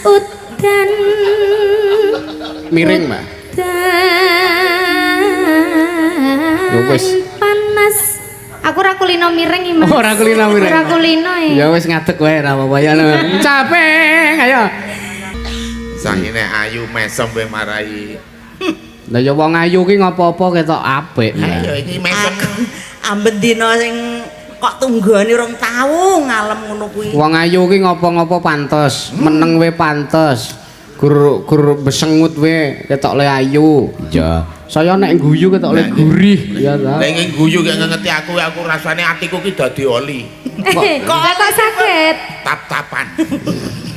Udan. Miring, Mbak. Udan. Ya wis. Panas. Aku ora kulino miring iki, Mas. Oh, ora kulino miring. Ora kulino e. Ya wis ngadeg wae ora apa-apa ya. Capek, ayo. Sangine ayu mesem kowe marai. Lah ya wong ayu ki ngopo-opo ketok apik. Ayo iki mesem. Amben dina sing kok tunggone rong tau ngalem ngono kuwi. Wong ayu ki ngopo-ngopo pantes, meneng we pantes. Gur gur besengut we ketok le ayu. Iya. Saya nek guyu ketok le gurih, ya ta. Lah iki guyu gak ngerti aku, aku rasane atiku ki dadi oli. Kok kok sakit? Tap-tapan.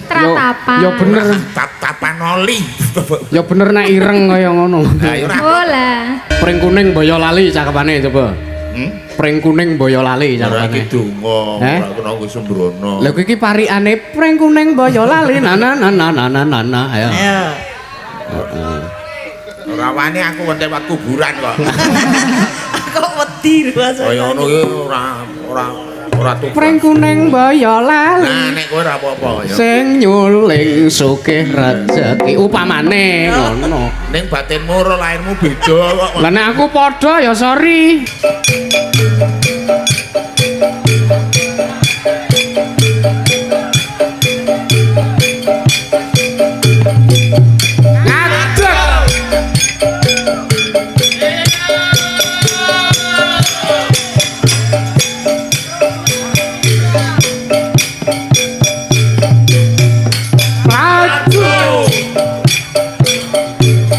Tratapan. Ya bener. Tap-tapan oli. Ya bener nek ireng kaya ngono. Lah ya ora. Oh lah. Pring kuning Boyolali cakepane coba. Hmm? Pring kuning Boyolali Ora cakepane. iki donga, Eh? ora kena nggo sembrono. Lha kuwi iki parikane pring kuning Boyolali na na na na na na na na ayo. Ayo. Ora wani aku lewat kuburan kok. Kok wedi rasane. Kaya ngono ki ora ora ora tuh. Pring kuning Boyolali. Nah nek kowe ora apa-apa ya. Sing nyuling sugih rejeki upamane ngono. Ning batinmu ora lahirmu beda kok. Lah nek aku padha ya sorry. Ngadeg. Maju.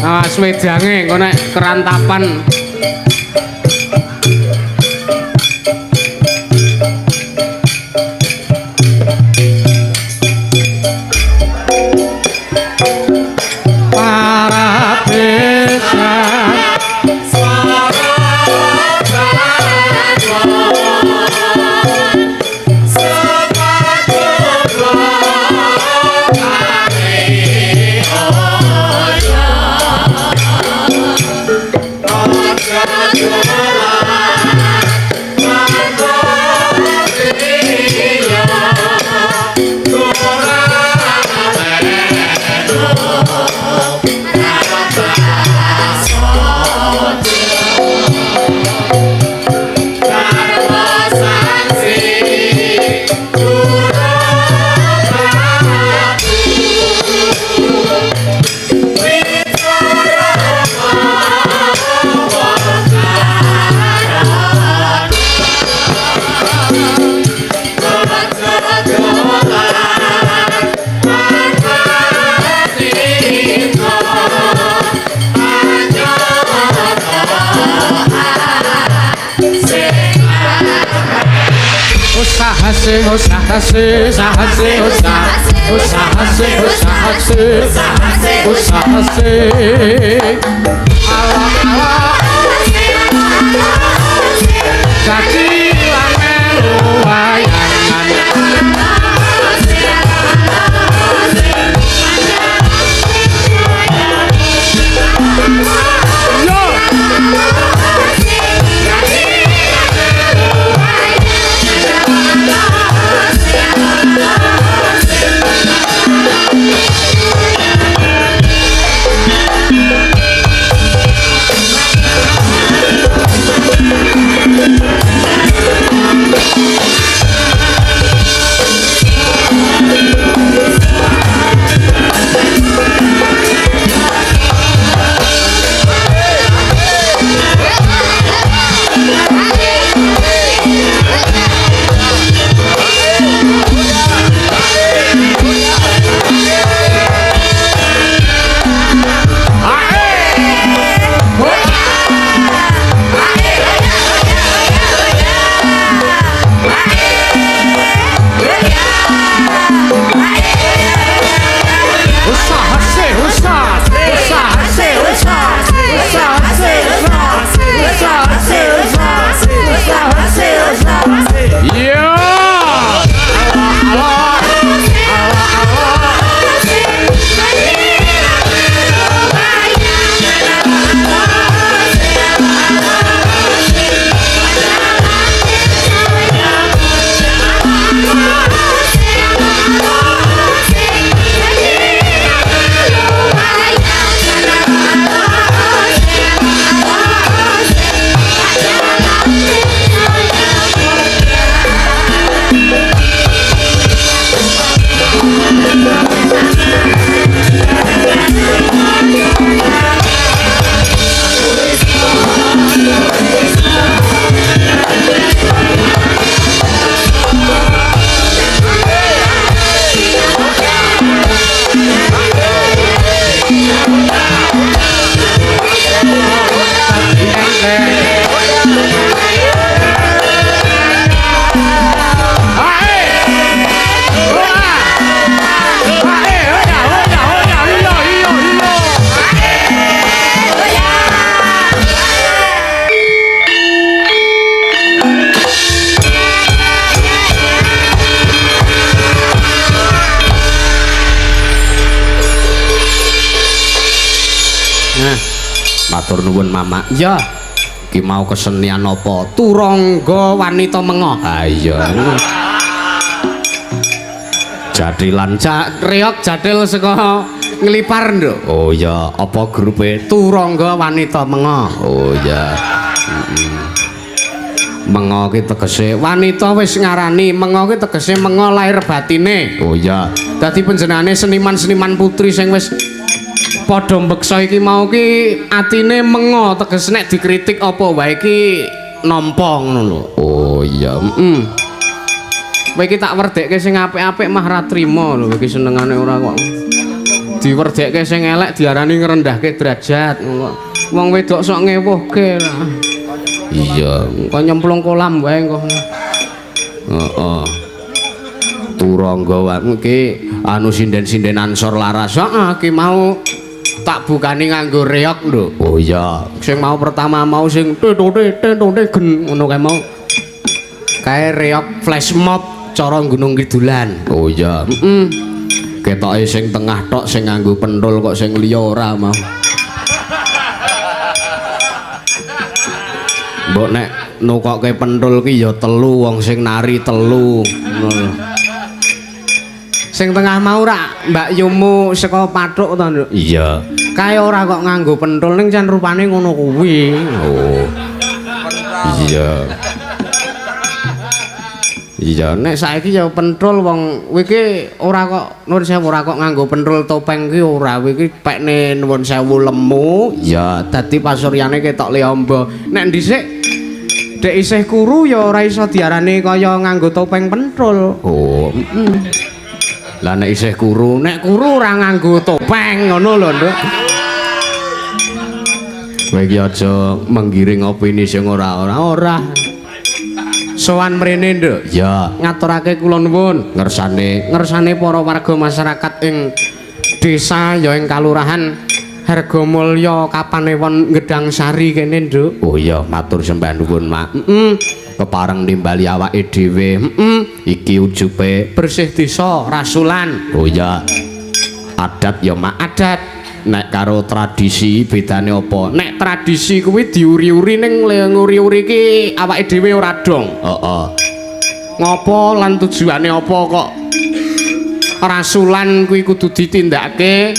Awas wedange engko nek kerantapan. Para desa Usahase usahase usahase usahase usahase usahase usahase Allah Allah cacilan melu wayangan. Yo. Matur nuwun Mama. Iya. Ki mau kesenian apa? Turangga wanita mengoh. Ha iya. Jathilan reog jathil saka Nglipar, Nduk. Oh iya, apa grupe? Turangga wanita mengoh. Oh iya. Mengo ki tegese wanita wis ngarani, mengo ki tegese mengo lahir batine. Oh iya. Dadi panjenengane seniman-seniman putri sing wis padha mbeksa iki mau ki atine mengo, tegese nek dikritik apa wae ki nampa ngono lho. Oh iya, heeh. Kowe iki tak werdekke sing apik-apik mah ra trima lho, iki senengane ora kok. Diwerdekke sing elek diarani ngrendahke derajat ngono. Wong wedok sok ngewuhke lah. Iya, engko nyemplung kolam wae engko. Heeh. Turangga wae iki anu sinden-sinden Ansor Laras. Heeh, iki mau tak bukani nganggo reog, Nduk. Oh iya, sing mau pertama mau sing tete tete gen ngono kae mau. Kae reog flash mob cara Gunung Kidulan. Oh iya, heeh. Ketoke sing tengah tok sing nganggo penthul kok sing liya ora mau. Mbok nek nukokke penthul ki ya telu wong sing nari telu ngono lho. Sing tengah mau rak Mbak Yumu saka Pathuk to, Nduk? Iya. Kae ora kok nganggo penthul ning jan rupane ngono kuwi. Oh. Iya. Iya, nek saiki ya penthul wong kowe iki ora kok nuwun sewu ora kok nganggo penthul topeng ki ora, kowe iki pekne nuwun sewu lemu. Iya, dadi pasuryane ketok le amba. Nek dhisik dek isih kuru ya ora iso diarani kaya nganggo topeng penthul. Oh, heeh. Lah nek isih kuru, nek kuru ora nganggo topeng ngono lho, Nduk. Kowe iki aja menggiring opini sing ora-ora. Ora. Sowan mrene, Nduk. Ya, ngaturake kula nuwun ngersane, ngersane para warga masyarakat ing desa ya ing kalurahan Hargomulyo Kapanewon Gedangsari kene, Nduk. Oh iya, matur sembah nuwun, Mak. Heeh. Kepareng nimbali awake dhewe. Heeh. Iki ujube bersih desa rasulan. Oh iya. Adat ya, Mak, adat. Nek karo tradisi bedane apa? Nek tradisi kuwi diuri-uri ning nguri-uri iki awake dhewe ora dong. Heeh. Ngopo lan tujuane apa kok rasulan kuwi kudu ditindakake?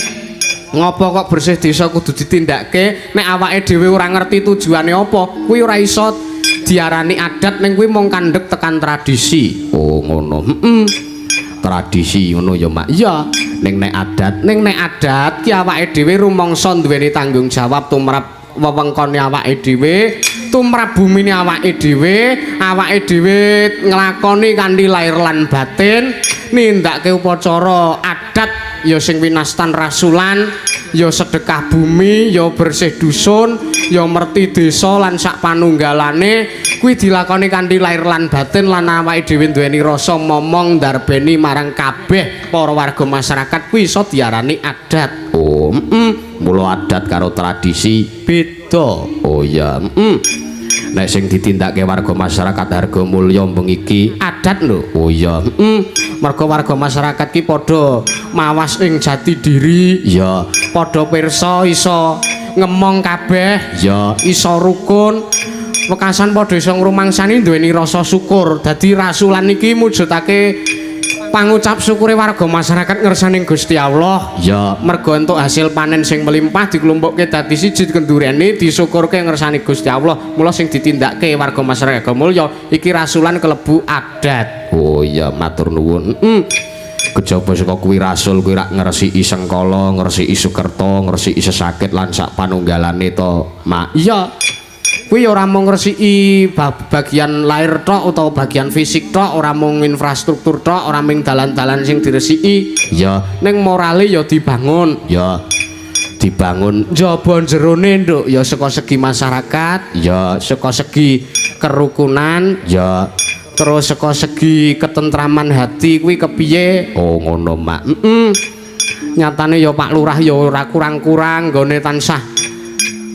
Ngopo kok bersih desa kudu ditindakake? Nek awake dhewe ora ngerti tujuane apa, kuwi ora iso diarani adat ning kuwi mung kandhek tekan tradisi. Oh ngono. Heeh. Tradisi ngono ya, Mak. Iya. Ning nek adat, ning nek adat ki awake dhewe rumangsa duweni tanggung jawab tumrap wewengkone awake dhewe, tumrap bumine awake dhewe, awake dhewe nglakoni kanthi lahir lan batin, nindakake upacara adat ya sing winastan rasulan, ya sedekah bumi, ya bersih dusun, ya merti desa lan sak panunggalane kuwi dilakoni kanthi lahir lan batin lan awake dhewe duweni rasa momong ndarbeni marang kabeh para warga masyarakat kuwi iso diarani adat. Oh, heeh. Mula adat karo tradisi beda. Oh iya, heeh. Nek sing ditindakake warga masyarakat Hargomulyo bengi iki adat lho. Oh iya, heeh. Mergo warga masyarakat ki padha mawas ing jati diri, ya, padha pirsa iso ngemong kabeh, ya, iso rukun. Wekasan padha iso ngrumangsani duweni rasa syukur. Dadi rasulan iki mujudake pangucap syukure warga masyarakat ngersane Gusti Allah. Ya, mergo entuk hasil panen sing melimpah diklumpukke dadi siji kendurene disyukurke ngersane Gusti Allah. Mula sing ditindakke warga masyarakat Hargomulyo iki rasulan kelebu adat. Oh iya, matur nuwun. Heeh. Kejaba saka kuwi rasul kuwi rak ngresiki sengkala, ngresiki sukerta, ngresiki sesakit lan sak panunggalane to, Mak. Iya. Kuwi ora mung ngresiki bagian lahir tok utawa bagian fisik tok, ora mung infrastruktur tok, ora mung dalan-dalan sing diresiki. Ya, ning morale ya dibangun. Ya, dibangun njaba jerone, Nduk, ya saka segi masyarakat, ya saka segi kerukunan, ya terus saka segi ketentraman hati kuwi kepiye? Oh ngono, Mak. Heeh. Nyatane ya Pak Lurah ya ora kurang-kurang nggone tansah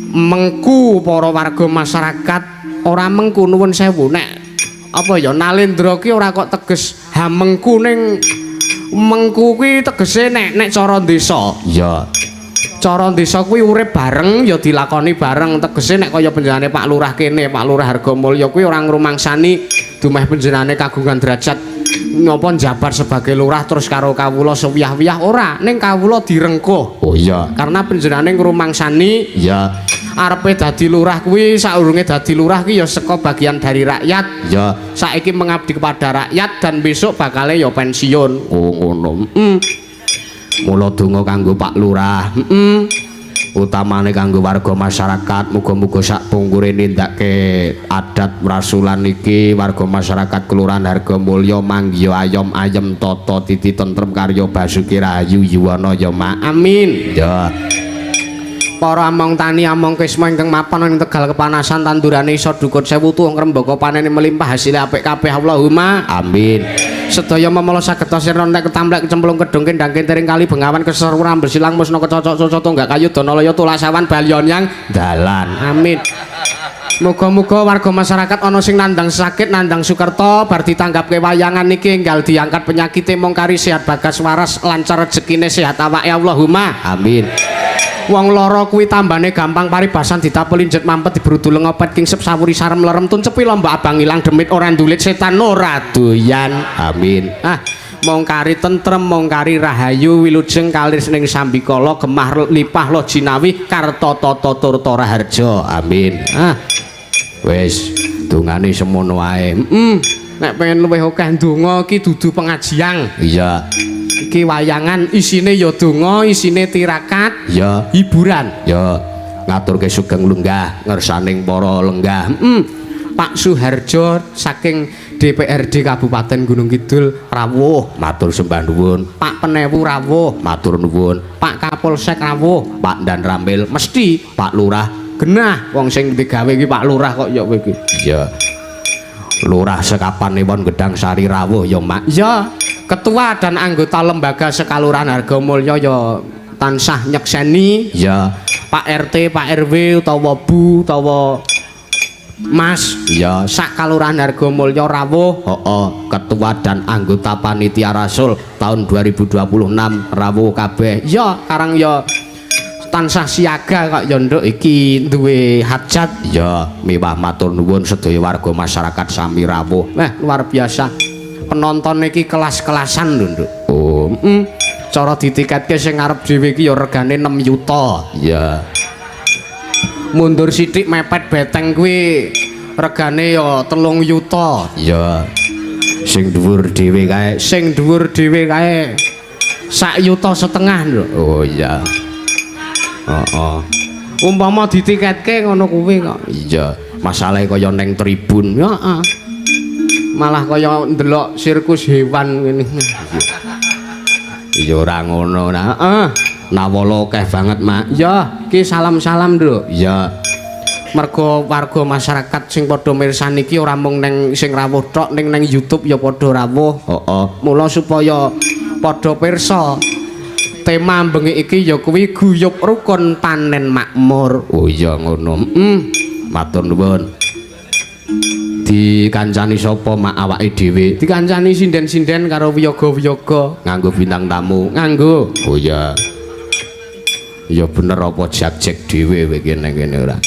mengku para warga masyarakat, ora mengku nuwun sewu nek apa ya nalendra ki ora kok teges hamengku ning mengku kuwi tegese nek nek cara desa. Ya. Cara desa kuwi urip bareng ya dilakoni bareng. Tegese nek kaya panjenengane Pak Lurah kene, Pak Lurah Hargomulyo kuwi ora ngrumangsani dumeh panjenengane kagungan derajat napa njabat sebagai lurah terus karo kawula sewiyah-wiyah ora, ning kawula direngkuh. Oh iya. Karena panjenengane ngrumangsani Iya. arepe dadi lurah kuwi saurunge dadi lurah kuwi ya saka bagian dari rakyat. Iya. Saiki mengabdi kepada rakyat dan besok bakale ya pensiun. Oh ngono. Mula donga kanggo Pak Lurah. Utamane kanggo warga masyarakat, muga-muga sak pungkure nindakake adat rasulan iki warga masyarakat Kelurahan Hargomulyo manggiya ayom ayem tata titi tentrem karya basuki rahayu yuwana ya mak. Amin. Ya. Para among tani among kisma ingkang mapan ing Tegal kepanasan tandurane iso dukut sewu tuwuh ngrembaka panene melimpah hasile apik kabeh Allahumma Amin. Sedaya memala sageta sirna nek ketamplek kecemplung kedung kendang kentering kali bengawan keser rambel silang musna kecocok cocok tunggak kayu danalaya tulasawan balyon yang Dalan. Amin. Muga-muga warga masyarakat ana sing nandang sakit nandang sukerta bar ditanggapke wayangan niki enggal diangkat penyakite mung kari sehat bagas waras lancar rezekine sehat awake Allahumma Amin. Wong lara kuwi tambane gampang paribasan ditapeli njet mampet dibrudu lengopet kingsep sawuri sarem lerem tuncepi lombok abang ilang demit ora ndulit setan ora doyan. Amin. Ah, mong kari tentrem mong kari rahayu wilujeng kalis ning sambikala gemah lipah lo jinawi karta tata turta raharja. Amin. Ah, Wis dongane semono wae. Nek pengen luwih akeh ndonga iki dudu pengajian. Iya. Iki wayangan isine ya donga, isine tirakat, Iya. hiburan. Ya ngaturke sugeng lenggah ngersaning para lenggah. Pak Suharjo saking DPRD Kabupaten Gunung Kidul rawuh, Matur sembah nuwun. Pak Penewu rawuh, Matur nuwun. Pak Kapolsek rawuh, Pak Dan Ramil, mesti Pak Lurah. Genah wong sing digawe iki Pak Lurah kok ya kowe iki. Iya. Lurah sekapanewon Gedang Sari rawuh ya, Mak. Ya, ketua dan anggota lembaga sekalurahan Hargomulyo ya tansah nyekseni. Iya. Pak RT, Pak RW utawa Bu utawa Mas. Iya. Sak kalurahan Hargomulyo rawuh. Heeh, ketua dan anggota panitia rasul tahun 2026 rawuh kabeh. Ya, karang ya tansah siaga kok ya nduk iki duwe hajat. Ya, miwah matur nuwun sedaya warga masyarakat sami rawuh. Wah, luar biasa. Penonton iki kelas-kelasan lho, Nduk. Oh, Cara ditiketke sing ngarep dhewe iki ya regane 6 yuta. iya. Mundur sithik mepet beteng kuwi regane ya 3 yuta. Iya. Sing dhuwur dhewe kae. Sing dhuwur dhewe kae 1,5 yuta, Nduk. Oh iya. Heeh. Umpama ditiketke ngono kuwi kok. Iya, masalahe kaya neng tribun. Heeh. Malah kaya ndelok sirkus hewan ngene. Iya ora ngono nah. Heeh. Nawala akeh banget, Mak. Ya, iki salam-salam, Nduk. Iya. Mergo warga masyarakat sing padha mirsani iki ora mung neng sing rawuh tok, ning neng YouTube ya padha rawuh. Heeh. Mula supaya padha pirsa tema bengi iki ya kuwi guyub rukun panen makmur. Oh iya ngono. Matur nuwun. Dikancani sapa mak awake dhewe? Dikancani sinden-sinden karo wiyaga-wiyaga Nganggo bintang tamu. nganggo. Oh iya. Ya bener apa jak-jek dhewe kowe iki nang kene ora.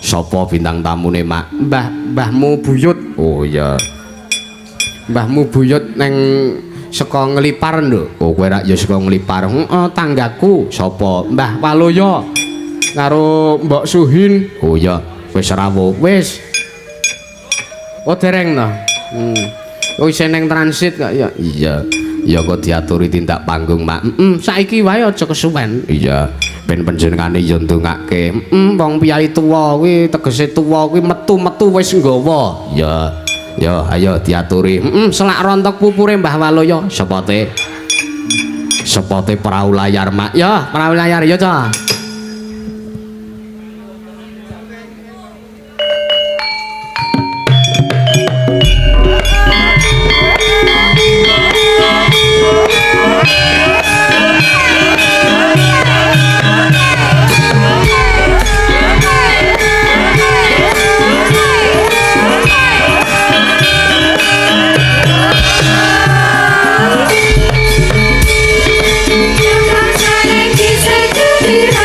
Sapa bintang tamune, Mak? Mbah mbahmu buyut. Oh iya. Mbahmu buyut neng saka Nglipar, Nduk. Oh kowe rak ya saka Nglipar. Heeh, tanggaku. Sapa? Mbah Waloyo karo Mbok Suhin. Oh iya, wis rawuh. Wis. Oh dereng to. Oh isih neng transit kok ya. Iya. Ya kok diaturi tindak panggung, Mak. Saiki wae aja kesuwen. Iya, ben panjenengane ya ndongake. Wong piyai tuwa kuwi tegese tuwa kuwi metu-metu wis nggawa. Ya. Ya, ayo diaturi. Selak rontok pupure Mbah Waloyo. Sepote. Sepote perahu layar, Mak. Ya, perahu layar ya, Cah. Thank you.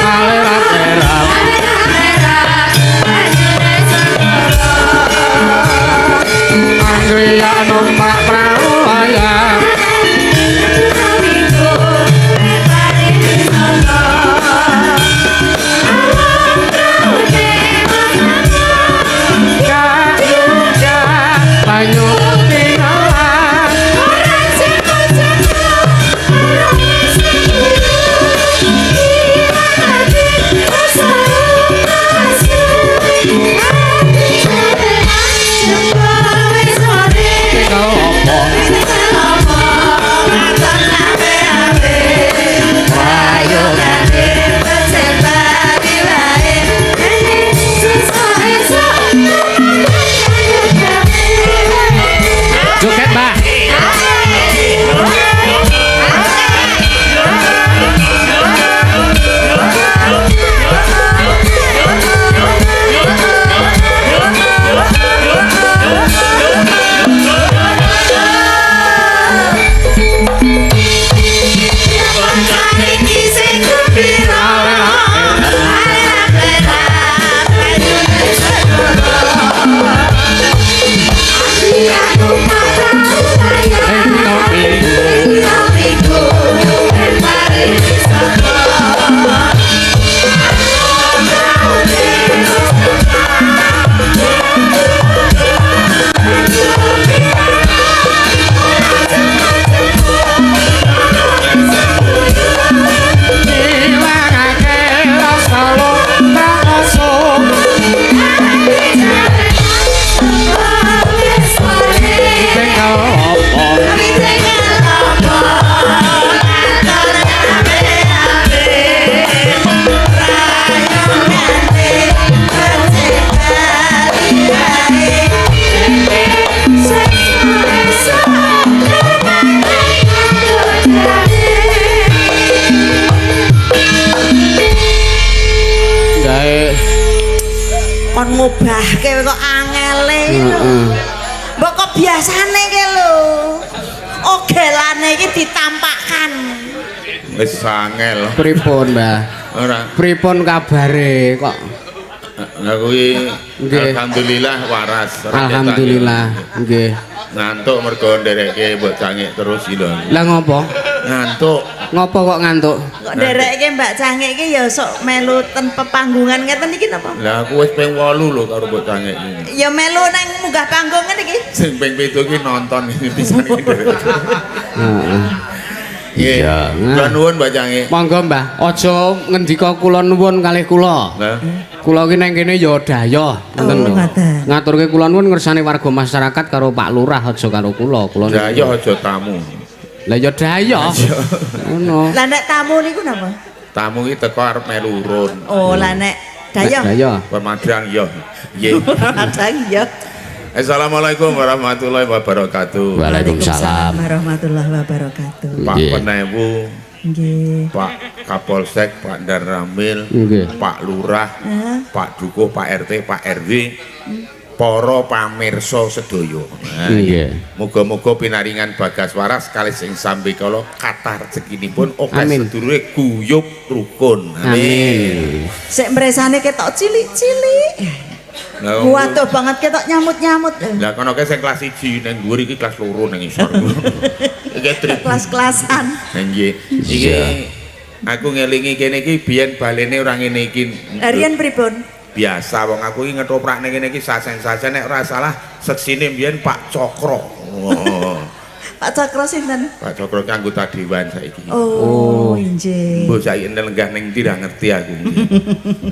Ngobahke kok angele lho. Heeh. Mbok kok biasane ke lho. Ogelane iki ditampakkan. Wis angel. Pripun, Mbah? Ora. Pripun kabare kok? Lah kuwi Nggih. alhamdulillah waras. Ora Alhamdulillah, nggih. Ngantuk mergo ndereke mbok cangik terus iki lho. Lah ngopo? Ngantuk. Ngopo kok ngantuk? Kok nderekke Mbak Cangik iki ya sok melu ten pepanggungan ngeten iki napa? Lah aku wis ping 8 lho karo mbok cangik iki. Ya melu nang munggah panggung ngene iki. Sing ping 7 iki nonton iki pisan iki ndereke. Heeh. Nggih. Iya. Kula nuwun Mbak Cangik. Monggo, Mbah. Aja ngendika kula nuwun kalih kula. Lah, Kula ki nang kene ya dayoh, ngoten Oh, lho. ngoten. Ngaturke kula nuwun ngersane warga masyarakat karo Pak Lurah aja karo kula. Kula niku- dayoh aja tamu. Lah ya dayoh. Ngono. Lah nek tamu niku napa? Tamu iki teko arep melu urun. Oh, lah nek dayoh. Dayoh. Pemadang yo. Nggih. Padang ya. Assalamualaikum warahmatullahi wabarakatuh. Waalaikumsalam. warahmatullahi wabarakatuh. Pak Nggih. Penewu, Nggih. Pak Kapolsek, Pak Danramil, Nggih. Pak Lurah, Hah? Pak Dukuh, Pak RT, Pak RW, para pamirsa sedaya. Nah, Nggih. Muga-muga pinaringan bagas waras kalih sing sambekala kathah rezekinipun akeh Amin. sedulure guyub rukun. Amin. Sik mresane ketok cilik-cilik. Lah Waduh banget ketok nyamut-nyamut. Lah kono kae sing kelas 1 ning dhuwur iki kelas 2 ning isor. Iki trip. Kelas-kelasan. Nggih. Iki aku ngelingi kene iki biyen balene ora ngene iki. Riyen pripun? Biasa wong aku iki ngetoprak ning kene iki sasen-sasen nek ora salah seksine biyen Pak Cokro. Oh. Pak Cakro sinten? Pak Cokro ki anggota dewan saiki. Oh, injih. Mbok saiki lenggah ning ndi ra ngerti aku.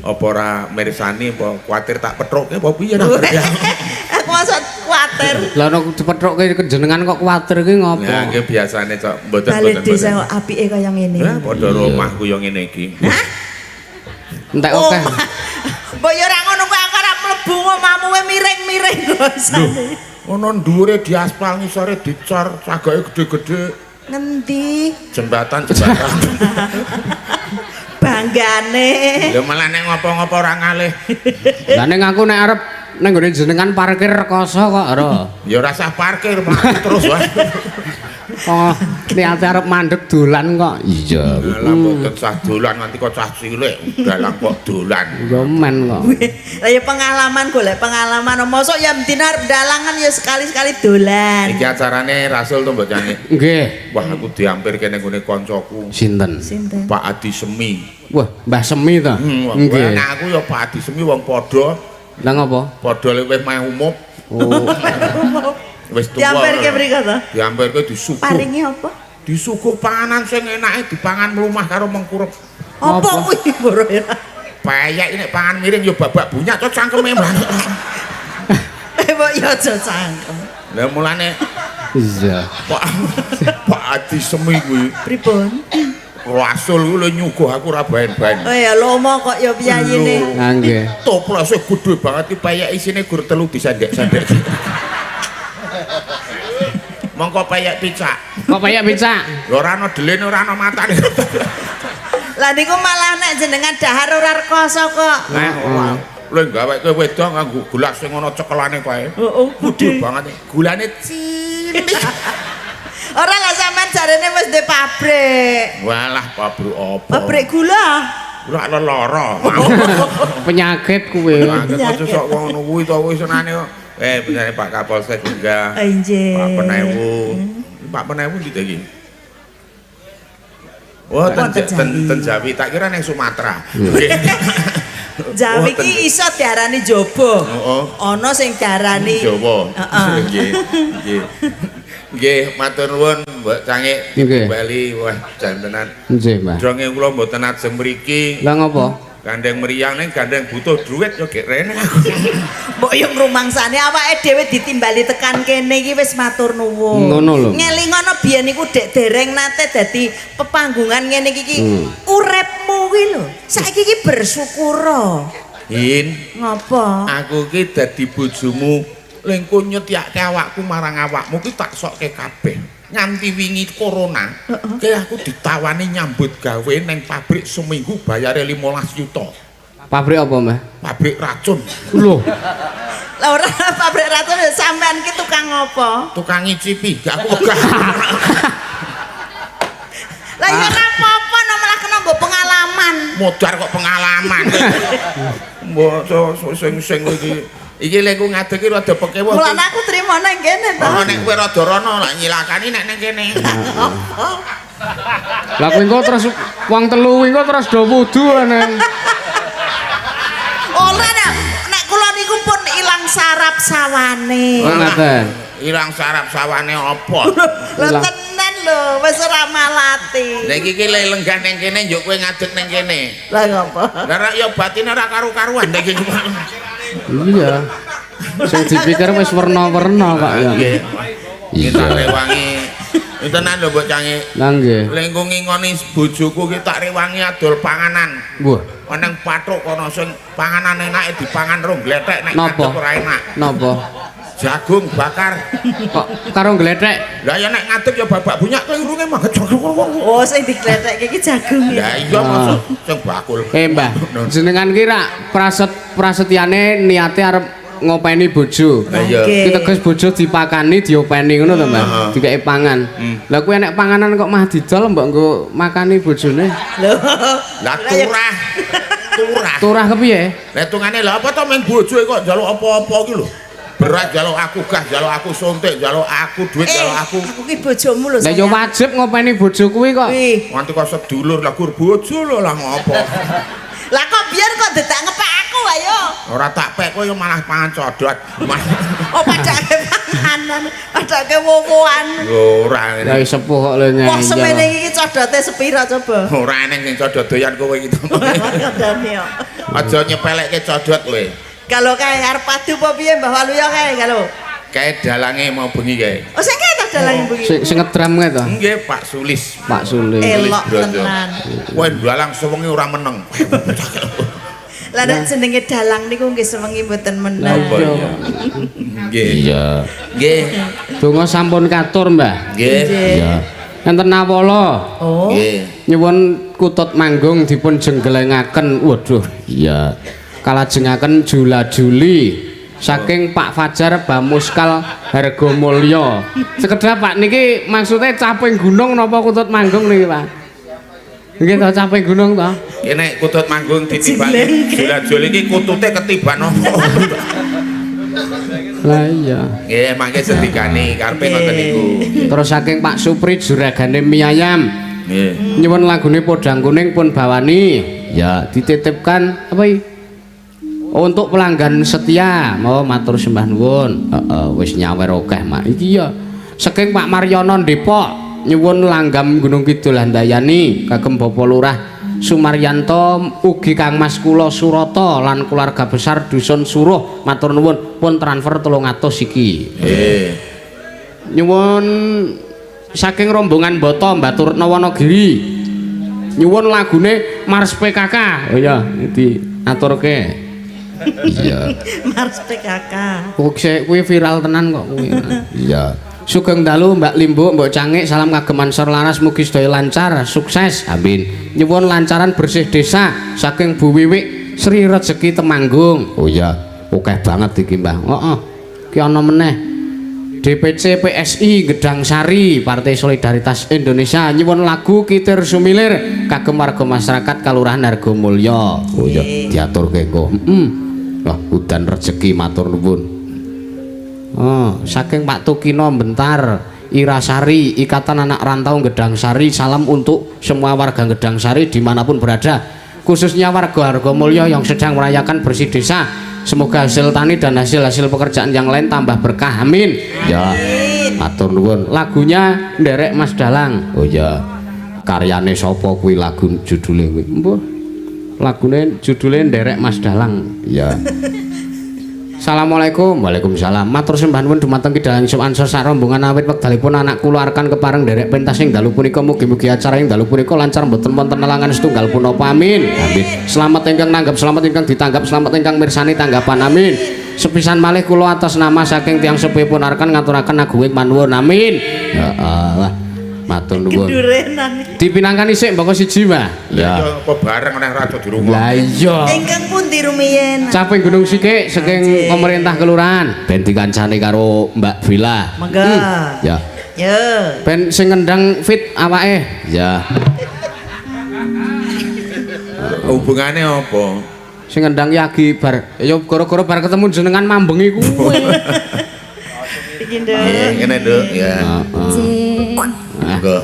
Apa ora mirsani apa kuwatir tak petruke apa piye ra ngerti aku. Aku masuk kuwatir. Lah nek dipethukke jenengan kok kuwatir ki ngopo? Lah nggih biasane cok mboten Bali mboten. desa mboten. kok apike kaya ngene. Lah padha omahku yo ngene iki. Entek akeh. Mbok ya ora ngono kuwi aku ora mlebu omahmu we miring-miring gosane. Ono dhuwure diaspal ngisore dicor, cagake gede-gede, Ngendi jembatan-jembatan. banggane? Lha malah nek ngopo-ngopo ora ngalih. Lah ning aku nek arep ning nggone jenengan parkir rekoso kok ora. Ya ora usah parkir, mlaku terus wae. Oh, niate arep mandek dolan kok. Iya. Lah mboten sah dolan nganti kok cah cilik, dalang kok dolan. Ya men kok. Lah ya pengalaman golek pengalaman. Mosok ya mdina arep dalangan ya sekali-sekali dolan. Iki acarane Rasul to mbok Cangik. Nggih. Wah aku diampir kene nggone koncoku Sinten? Sinten? Pak Adi Semi. Wah, Mbah Semi ta? Nggih. Nah aku ya Pak Adi Semi wong padha, Lah ngopo? padha luwih meh umup, Oh, wis tuwa. Diampirke mriko to. Diampirke disuguh. Paringi apa? Disuguh panganan sing enake dipangan mlumah karo mengkurep. Apa Apa? kuwi boro ya? Payek nek pangan miring ya babak bunyak cok cangkeme mlanak. Mbok ya aja cangkem. Lah mulane iya. Pak Pak Adi Semi kuwi Pripun? Rasul kuwi lho nyuguh aku ora baen-baen. Oh ya lomo kok ya piyayine. Lah nggih. Toplose gede banget iki payek isine gur telu disendek-sendek. Mongko payek picak. Kok payek picak? Lho ora ana delene ora ana matane. Lah niku malah nek jenengan dahar ora rekoso kok. Nah, ora. Lho gaweke wedok nganggo gelas sing ana cekelane kae. Heeh, Gede banget. Gulane cilik. Ora lah sampean jarene wis duwe pabrik. Walah pabrik apa? Pabrik gula. Ora lelara. Penyakit kuwi. Penyakit kok sok ngono kuwi to kuwi senane kok. Benare Pak Kapolsek enggak. Oh, injih. Pak Penewu. Pak Penewu ndi ta iki? Oh, ten, Wonten ten, Jawi. ten Jawi. Tak kira nang Sumatera. Jawi Oh, ten- iki iso diarani jaba. Heeh. Ana sing diarani Jawa. Heeh. Nggih. Nggih. Nggih, matur nuwun Mbok Cangik Nggih. Bali wah jan tenan. Nggih, Mbah. Dronge kula mboten ajeng mriki. Lah ngopo? Gandeng meriang ning gandeng butuh duit yo gek rene aku. Mbok yo ngrumangsane awake dhewe ditimbali tekan kene iki wis matur nuwun. Ngono lho. Ngelingono biyen iku dek dereng nate dadi pepanggungan ngene iki ki uripmu kuwi lho. Saiki iki bersyukur. Hin, Ngopo? aku ki dadi bojomu lengko nyetiake awakku marang awakmu ki tak sokke kabeh. Nganti wingi corona, ki aku ditawani nyambut gawe neng pabrik seminggu bayare 15 yuta. Pabrik apa, Mbah? Pabrik racun. Loh, Lah ora pabrik racun ya sampean ki tukang apa? Tukang ngicipi, gak aku wegah. Lah ya ora apa-apa no malah kena nggo pengalaman. Modar kok pengalaman. Mbok sing-sing iki. Iki lek ku ngadeg iki rada pekewuh. Mulane aku trimo nang kene to. Oh nek kowe rada rono lak nyilakani nek ning kene. Lah kuwi engko terus wong telu kuwi engko terus do wudu neng. Ora nek kula niku pun ilang sarap sawane. Oh, ngaten. Ilang sarap sawane apa? Lho Ilang. tenan lho, wis ora malati. Lah iki ki lek lenggah ning kene njuk kowe ngadeg ning kene. Lah ngopo? Lah rak ya batine ora karu-karuan nek iki. Iya. Sing dipikir wis werna-werna kok ya. Nggih. Kita rewangi. Tenan lho mbok cange. Lah nggih. Lengku ngingoni bojoku ki tak rewangi adol panganan. Wah, Nang pathuk kono sing panganan enake dipangan rong glethek nek Napa? ngadeg ora enak. Napa? Jagung bakar. Kok karo glethek? Lah ya nek ngadeg ya babak bunyak kelirunge mangga. Oh, sing diglethekke iki jagung Lah ya. iya mosok sing bakul. Eh, Mbah, jenengan ki rak prasetyane niate arep ngopeni bojo. Lah iya. Oke. Ki teges bojo dipakani, diopeni ngono to, Mbah. Dikeki pangan. Lah kuwi enek panganan kok mah didol mbok nggo makani bojone. Lho. Lah turah. Turah. Turah kepiye? Lah hitungane lha apa to meng bojo kok njaluk apa-apa ki lho. Beras njaluk aku, gas njaluk aku, suntik njaluk aku, duit Eh, njaluk aku. aku ki bojomu lho. Lah ya sayang. wajib ngopeni bojo kuwi kok. Wih. Nganti kok sedulur lah gur bojo lho lah ngopo. Lah kok biar kok dadak ngepek aku ayo. Ora tak pek kowe malah pangan codot. Oh padake panganan, padake wowoan. Ora Lah sepuh kok lho Wah semene ngeyel. iki codote sepira coba? Ora eneng sing codot doyan kowe iki. Kandhane kok. Aja nyepelekke codot kowe. Kalau kae arep padu apa piye Mbah Waluyo kae kalau. Kae dalange mau bengi kae. Oh sing kae ta dalang bengi. Sing sing ngedram kae to, Nggih Pak Sulis. Pak Sulis. Elok Brojo. tenan. Kowe dalang sewengi ora meneng. Lah nek jenenge dalang niku nggih sewengi mboten Lah meneng. iya. Nggih. Iya. Nggih. Donga sampun katur, Mbah. Nggih. Iya. Enten nawala Oh. Nggih. nyuwun kutut manggung dipun jenggelengaken. Waduh, Iya. kalajengaken jula-juli saking Pak Fajar Bamuskal Hargomulyo. Sekedap Pak niki maksudnya caping gunung napa kutut manggung niki, Pak? Nggih to caping gunung to? Kene kutut manggung ditibani. Jula-juli iki kutute ketiban apa? Lah iya. Nggih, mangke sendikane karepe ngoten niku. Terus saking Pak Supri juragane mie ayam. Nggih. Nyuwun lagune Podang Kuning pun bawani. Ya, dititipkan apa iki? Untuk pelanggan setia, mau matur sembah nuwun. Heeh, wis nyawer akeh, Mak. Iki ya saking Pak Maryono Depok nyuwun langgam Gunung Kidul Handayani kagem Bapak Lurah Sumaryanto ugi Kang Mas kula Surata lan keluarga besar Dusun Suruh matur nuwun pun transfer 300 iki. Nggih. Nyuwun saking rombongan Boto Baturna Wonogiri. Nyuwun lagune Mars PKK. Oh iya, diaturke. Iya. Mars PKK. Kuwi viral tenan kok kuwi. Iya. Sugeng dalu Mbak Limbuk, Mbok Cangik, salam kagem Ansor Laras mugi sedaya lancar, sukses. Amin. Nyuwun lancaran bersih desa saking Bu Wiwik Sri Rezeki Temanggung. Oh iya, akeh banget iki, Mbah. Heeh. Ki ana meneh. DPC PSI Gedang Sari Partai Solidaritas Indonesia nyuwun lagu Kitir Sumilir kagem warga masyarakat Kalurahan Hargomulyo. Oh iya, diaturke engko. Heeh. Wah, udan rejeki matur nuwun. Oh, saking Pak Tukino Bentar Irasari Ikatan Anak Rantau Gedang Sari, salam untuk semua warga Gedang Sari dimanapun berada, khususnya warga Hargomulyo yang sedang merayakan bersih desa. Semoga hasil tani dan hasil-hasil pekerjaan yang lain tambah berkah, amin. Ya. Matur nuwun. Lagunya nderek Mas Dalang. Oh iya. Karyane sapa kuwi lagu judule kuwi? Mbuh. Lagune judule nderek Mas Dalang. Iya. Assalamualaikum. Waalaikumsalam. Matur sembah nuwun dumateng Ki Dalang Yusuf Ansor sak rombongan awit wekdalipun anak kula arkan kepareng nderek pentas ing dalu punika, mugi-mugi acara ing dalu punika lancar mboten wonten nelangan setunggal punapa, amin. Amin. Selamat ingkang nanggap, selamat ingkang ditanggap, selamat ingkang mirsani tanggapan, amin. Sepisan malih kula atas nama saking tiyang sepuhipun arkan ngaturaken aguwing panuwun, amin. Ya Allah. Matur nuwun. Kendurenan. Dipinangkani sik mboko siji, Mbah. Ya apa bareng oleh raja dirungok. Lah iya. Ingkang pundi rumiyin? Caping Gunung Sikik saking pemerintah kelurahan. Ben dikancani karo Mbak Vila. Monggo. Ya. Yo. Ben sing ngendang fit awake. Ya. Hubungane apa? Sing ngendang yagi bar ya gara-gara bar ketemu jenengan mambengi kuwi. Iki, Nduk. Nggih, ngene, Nduk, ya. Nggih. Monggo.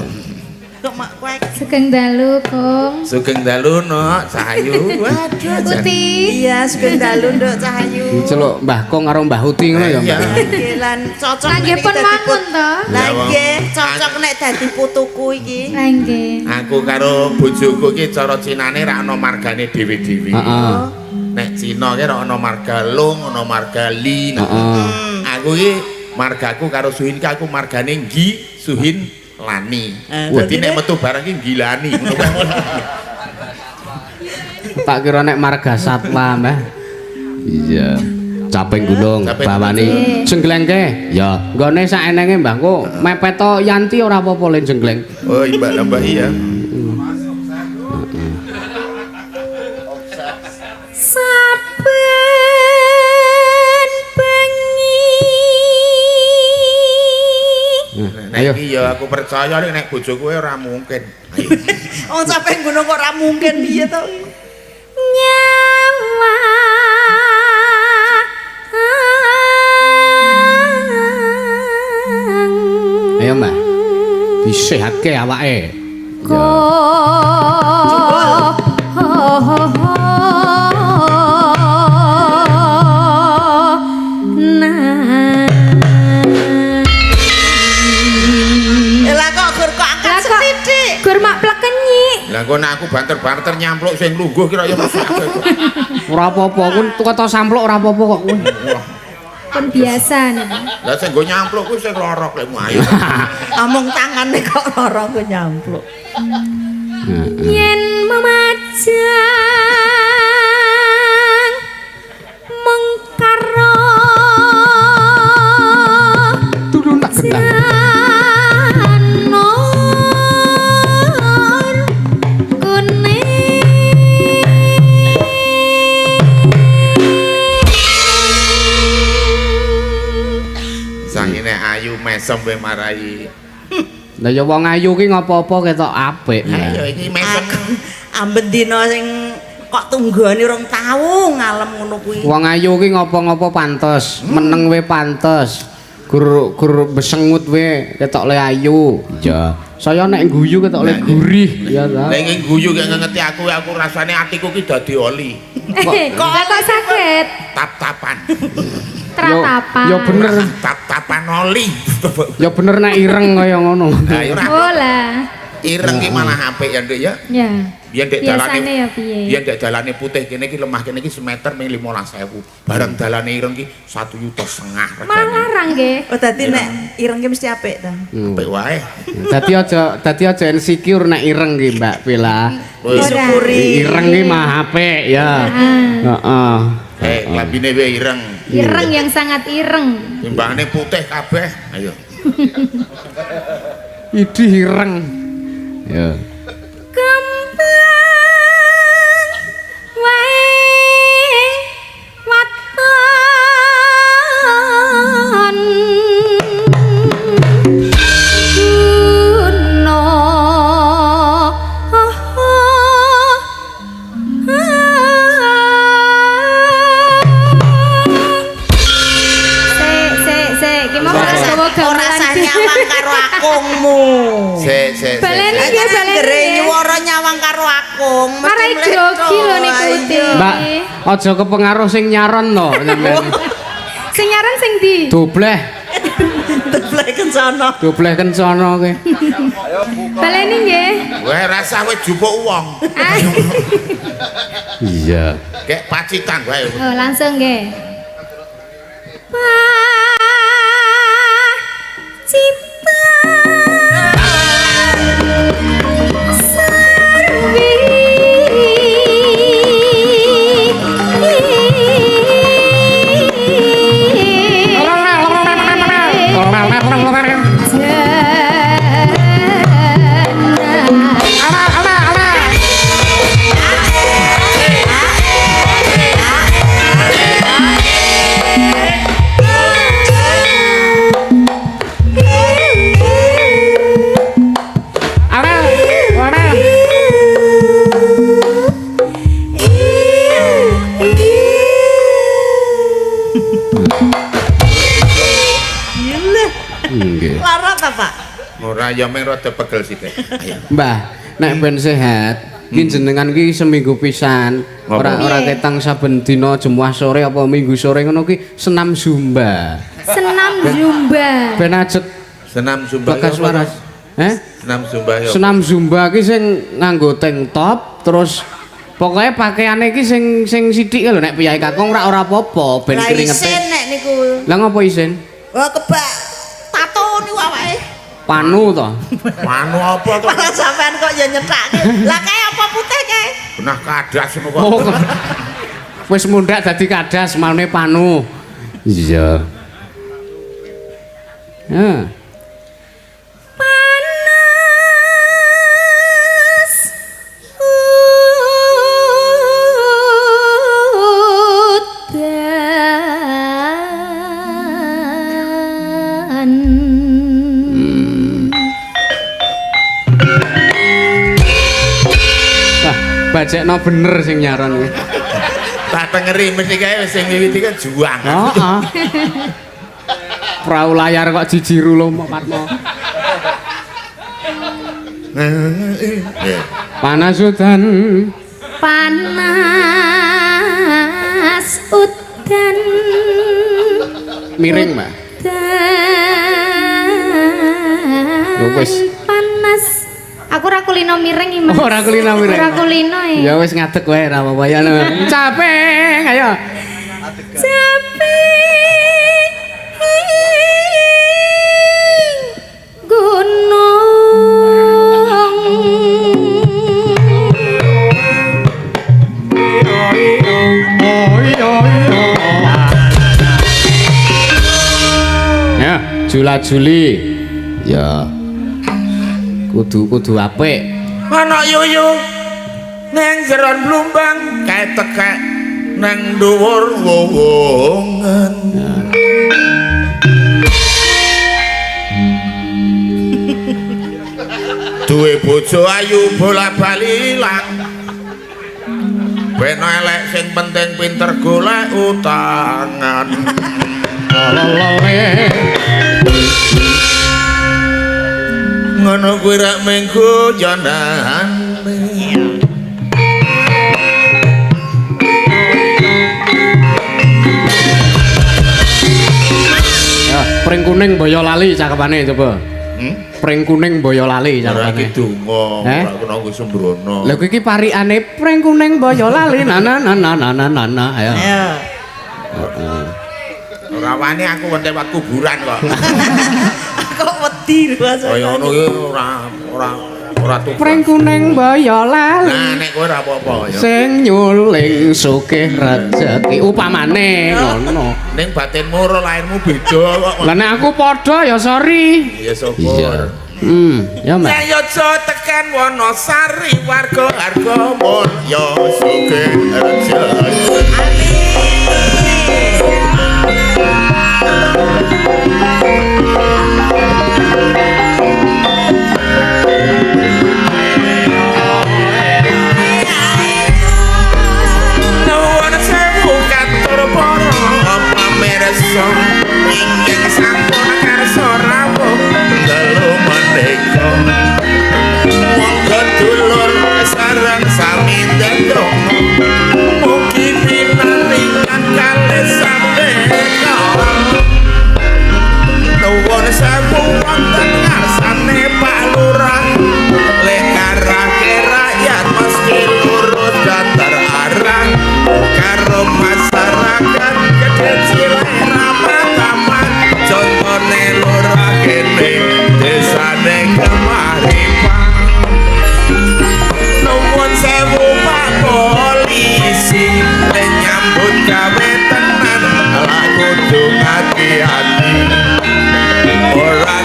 Kok mak kuek. Sugeng dalu, Kong. Sugeng dalu, Nok, Cahayu. Waduh, jan. Uti. Iya, sugeng dalu, Nduk Cahayu. Diceluk Mbah Kong karo Mbah Uti ngono ya, Iya. Mbah. Nggih, lan cocok Lah nggih nek pun dadi wangun to. Lah nggih, cocok nek dadi putuku iki. Lah nggih. Aku karo bojoku iki cara cinane ra ana margane dhewe-dhewe. Heeh. Nek Cina ki ra ana marga Long, ana marga Li. Nah, Heeh. Aku iki margaku karo Suhin ki aku margane Nggi, Suhin Lani. Dadi nek metu barang ki Nggilani ngono kuwi. Tak kira nek marga satwa, Mbah. Iya. Caping Gunung Caping bawani. Jengglengke. Ya. Nggone sak enenge Mbah kok mepet to Yanti ora apa-apa le jenggleng. Oh, Mbak Mbak iya. Saben bengi. Nek Ayo. iki ya aku percaya nek bojoku ora mungkin. Ayo. Wong sampe gunung kok ora mungkin piye to? Nyawa. Ayo, Mbah. Disehatke awake. Lah kok gur kok angkat Lah kok sethithik. gur mak plekenyi. Lah kok nek aku banter-banter nyampluk sing lungguh kira ya mesake. Ora apa-apa, kuwi tuku sampluk ora apa-apa kok kuwi. Pun biasa niku. Lah sing nggo nyampluk kuwi sing lorok lek ayo. Amung tangane kok lara ku nyampluk. Yen memajang mengkaro Tulung tak gendang. janur kuning. Sangine ayu mesem we marai. Lah ya wong ayu ki ngopo-opo ketok apik. Ayo iki mesem. Amben dina sing kok tunggone rong tau ngalem ngono kuwi. Wong ayu ki ngopo-ngopo pantes, meneng we pantes. Gur gur besengut we ketok le ayu. Iya. Saya nek guyu ketok le gurih ya ta. Lah iki guyu gak ngengeti aku, aku rasane atiku ki dadi oli. Lah kok sakit? Tap-tapan. Tratapan. Ya bener, Tap-tapan oli. ya bener nek ireng kaya ngono. Lah ya ora Oh lah. ireng ki malah apik ya Nduk ya. Ya. Biyen dek dalane Biasane ya piye? Biyen dek dalane putih kene iki lemah kene iki semeter ming 15.000. Bareng dalane ireng ki 1,5 juta regane. Malah larang nggih. Oh dadi nek ireng ki mesti apik ta. Apik wae. Dadi aja insecure nek ireng ki Mbak Bella. Disyukuri. Ireng ki mah apik ya. Heeh. Klambine wae ireng. Ireng yang sangat ireng. Timbangane putih kabeh. Ayo. Idih ireng. Ya. Kembang wae waton guna. Sik sik sik ki mau Ora ora gawa ora gamelan. usah nyawang karo akungmu. Sik sik sik. Baleni sik. nggih, baleni Anggere nggih. nyuwara nyawang karo akung mesti Marai grogi lho niku Uti. Mbak, aja kepengaruh sing nyaron to sampean. Sing nyaran sing ndi? Dobleh, Dobleh kencana. dobleh kencana kowe. Baleni nggih. Weh rasah kowe jupuk wong. Ah. Iya. Kek pacitan wae. Oh, langsung nggih. Pacitan sarwi Nggih. Lara ta, Pak? Ora ya meng rada pegel sithik. Ayo. Mbah, nek ben sehat, ki jenengan ki seminggu pisan, Ngopo? ora ora Piye? ketang saben dina Jumat sore apa Minggu sore ngono ki senam zumba. Senam zumba. Ben ajeg Senam zumba. bagas ya apa, waras. Eh? Senam zumba ya. Senam zumba ki sing nganggo tank top terus pokoknya pakaiane ki sing sing sithik lho, nek piyai kakung ora ora apa-apa ben Lah keringete. isin nek niku. Lah ngopo isin? Wah, kebak tato niku awake. Panu to. Manu apa to? Malah sampean kok ya nyethake. Lah kae apa putih kae? Benah kadas ngono kok. Oh. Wis mundhak dadi kadas maune panu. Iya. Ya. Panas udan. Wah, bajekno bener sing nyaron kuwi. Tak tengeri mesti kae sing wiwiti kan juang. Heeh. Prau layar kok jijiru lho Patmo. Eh. Panas udan. Panas udan. Miring, Mbak. Ya wis. Panas. Aku ora kulino miring iki, Mas. Oh, ora kulino miring. Ora kulino e. Ya wis ngadeg wae ora apa-apa ya. Capek, ayo. Capek gunung. Ya, jula-juli. Ya. Kudu kudu apik. Ana yuyu neng jeron blumbang kae tekek neng dhuwur wowongan. Duwe bojo ayu bola-bali ilang. Ben elek sing penting pinter golek utangan. Lolole. Ngono kuwi rek mengko jonane. Ya, pring kuning Boyolali cakepane coba. Hmm? Pring kuning Boyolali Ora cakepane. iki donga, Eh? ora kena nggo sembrono. Lha kuwi iki parikane pring kuning Boyolali na na na na na na na na. Ayo. Ayo. Ora wani aku lewat kuburan kok. Kok wedi lho Mas. Kaya ngono ki ora ora ora tugas. Pring kuning Boyolali. Nah nek kowe ora apa-apa ya. Sing nyuling sugih rejeki upamane ngono. Ning batinmu ora lairmu beda kok. Lah nek aku padha ya sorry. Ya syukur. Ya Mbak. Yayaja tekan Wonosari warga harga mulya sugih rejeki. Nuwun sewu katur para pamirsa ingkang sampun karsa rawuh dalu menika. Monggo dulur sareng sami ndedonga mugi pinaringan kalih sabeka. Nuwun sewu wonten ngarsane Pak Lurah, lek ngarahke rakyat mesti lurus dan terarah karo masyarakat gede cilik ramah tamah contone lurah kene desane Kemaripan. Nuwun sewu Pak Polisi lek nyambut gawe tenan lak kudu ati-ati ora.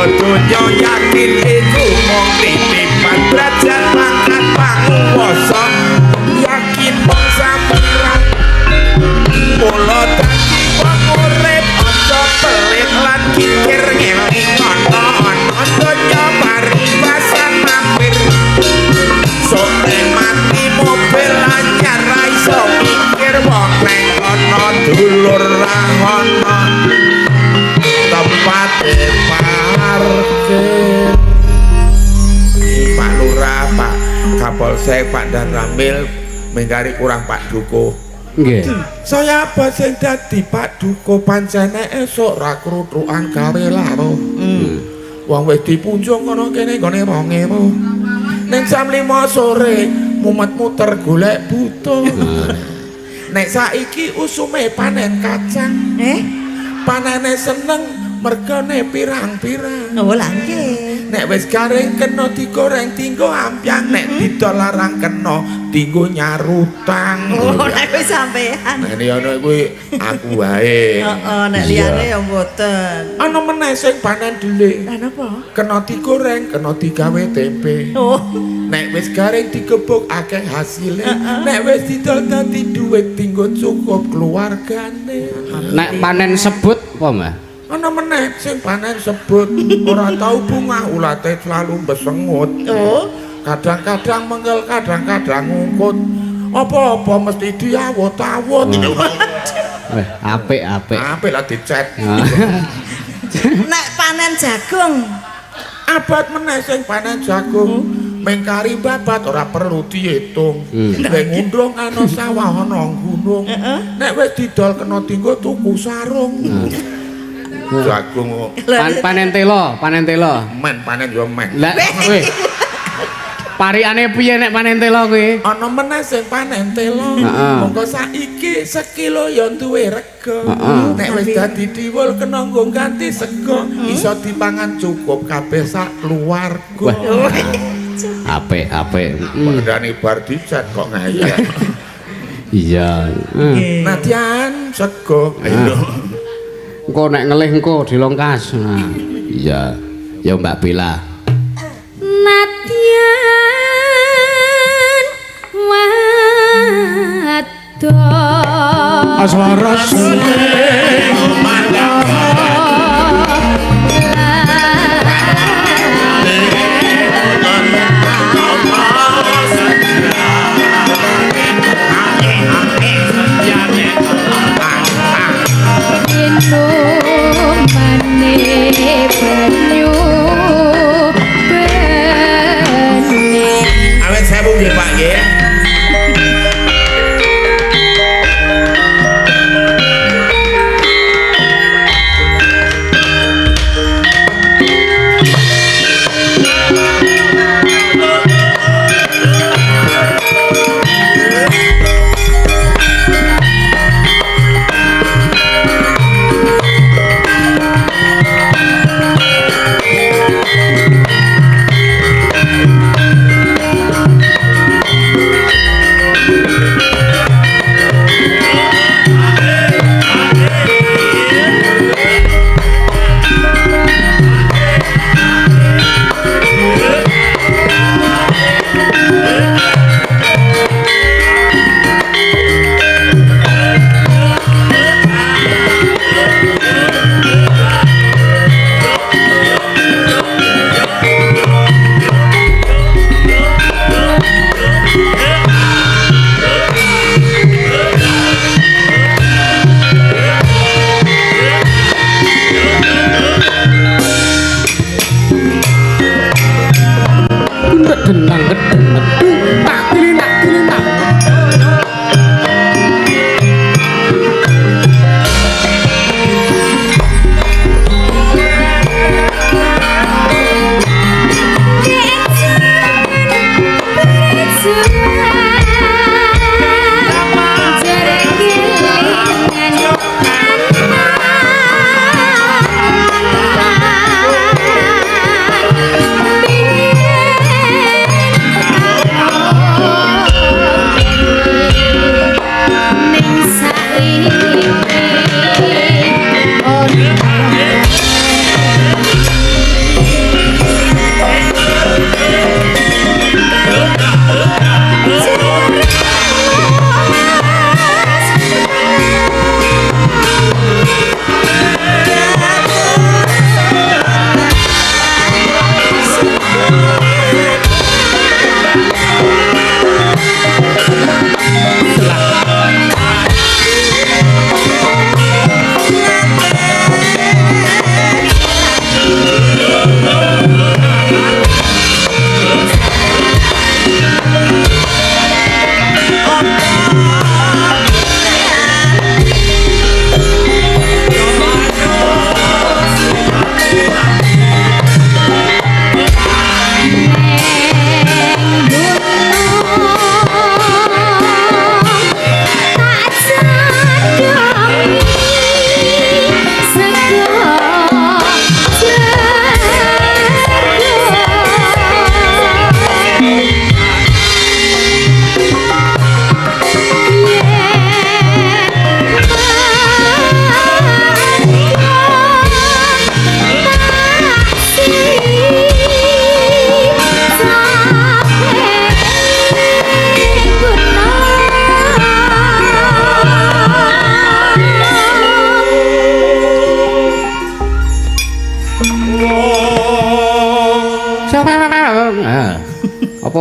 Donya yakin iku mung titipan derajat pangkat panguwasa yakin mung sampiran mula dadi wong urip aja pelit lan kikir ngeling ana ana donya paribasan mampir sore mati mobil anyar ra iso mikir wong neng kono dulur ra ono tempate parkir. Pak Lurah, Pak Kapolsek, Pak Danramil mengkari kurang Pak Duko. Nggih. Saya apa sing dadi Pak Duko pancene esuk ra kruthukan gawe laro. Wong wis dipunjung kono kene gone 2000. Ning jam 5 sore mumet muter golek butuh. Nek saiki usume panen kacang. Panene seneng mergane pirang-pirang. Oh lah nggih. Nek wis garing kena digoreng dinggo ampyang, nek didol larang kena dinggo nyarutang. Oh nek wis sampean. Nek liyane kuwi aku wae. Heeh, nek liyane ya mboten. Ana meneh sing panen dhelik. Lah napa? Kena digoreng, kena digawe tempe. Oh. Nek wis garing digebuk akeh hasile. Nek wis didol dadi dhuwit dinggo cukup keluargane. Nek panen sebut apa, Mbah? Ana meneh sing panen sebut ora tau bunga ulate selalu besengut. Oh. Kadang-kadang mengkel, kadang-kadang ngungkut. Apa-apa mesti diawut-awut. Weh, apik apik. Apik lah dicet. Nek panen jagung. Abot meneh sing panen jagung. Mengkari babat ora perlu diitung. Nek ngundung ana sawah ana gunung. Nek wis didol kena dinggo tuku sarung. Jagung Panen telo, panen telo. Men panen yo men. Lah weh. Parikane piye nek panen telo kuwi? Ana meneh sing panen telo. Monggo saiki sekilo ya duwe rega. Nek wis dadi diwul kena nggo ganti sego, iso dipangan cukup kabeh sak keluarga. Apik apik. Padane bar dicet kok ngeyel. Iya. Nadyan sego. Engko nek ngelih engko dilongkas. Nah. Iya. Ya Mbak Bella. Nadyan wadon Aswara Inumane banyu bening. Awet sewu nggih Pak nggih. Dendang gedeng tak tilinak tilinak.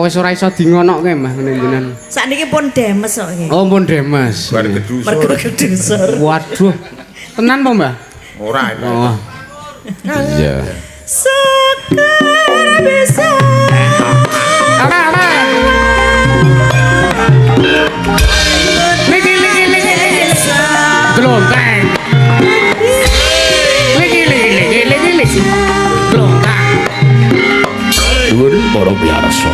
wis ora iso dingonokke, Mbah, ngene jenengan? Sakniki pun demes kok nggih. Oh, pun demes. Bar kedusur. Mergo kedusur. Waduh. Tenan po, Mbah? Ora. Oh. Iya. Sekar bisa. Ora, ora. Liki liki liki liki. Glonteng. Liki liki liki liki liki. Glonteng. Nuwun para piyarsa.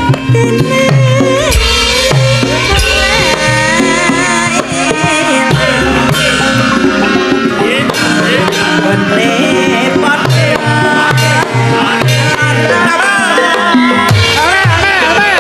Ora, ora, ora.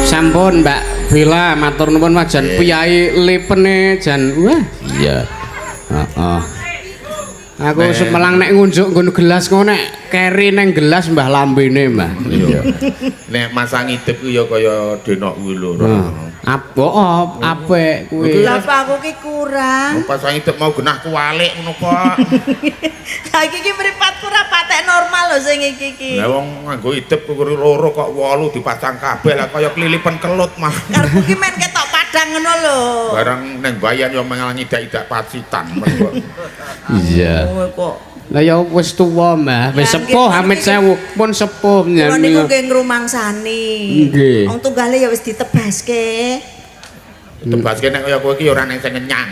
Sampun Mbak Bella matur nuwun wajan piyai lipene jan wah. Iya. Heeh. Aku semelang nek ngunjuk nggon gelas ngono nek keri neng gelas Mbah lambene Mbah. Iya. Nek masang idep ku ya kaya denok kuwi lho. Apa apik kuwi. Lah aku ki kurang. Pasang idep mau genah kuwalik ngono kok. Lah iki ki mripatku ora patek normal lho sing iki ki. Lah wong nganggo idep kuwi loro kok 8 dipasang kabeh lah kaya klilipen kelut mah. Karepku ki men ketok padang ngono lho. Barang neng bayan yo malah ngidak-idak pacitan. Iya. Kok. Lah ya wis tuwa Mbah, wis sepuh amit sewu, pun sepuh Kula niku nggih ngrumangsani. Nggih. Wong tunggale ya wis ditebaske. Ditebaske nek kaya kowe iki ya ora neng sing ngenyang.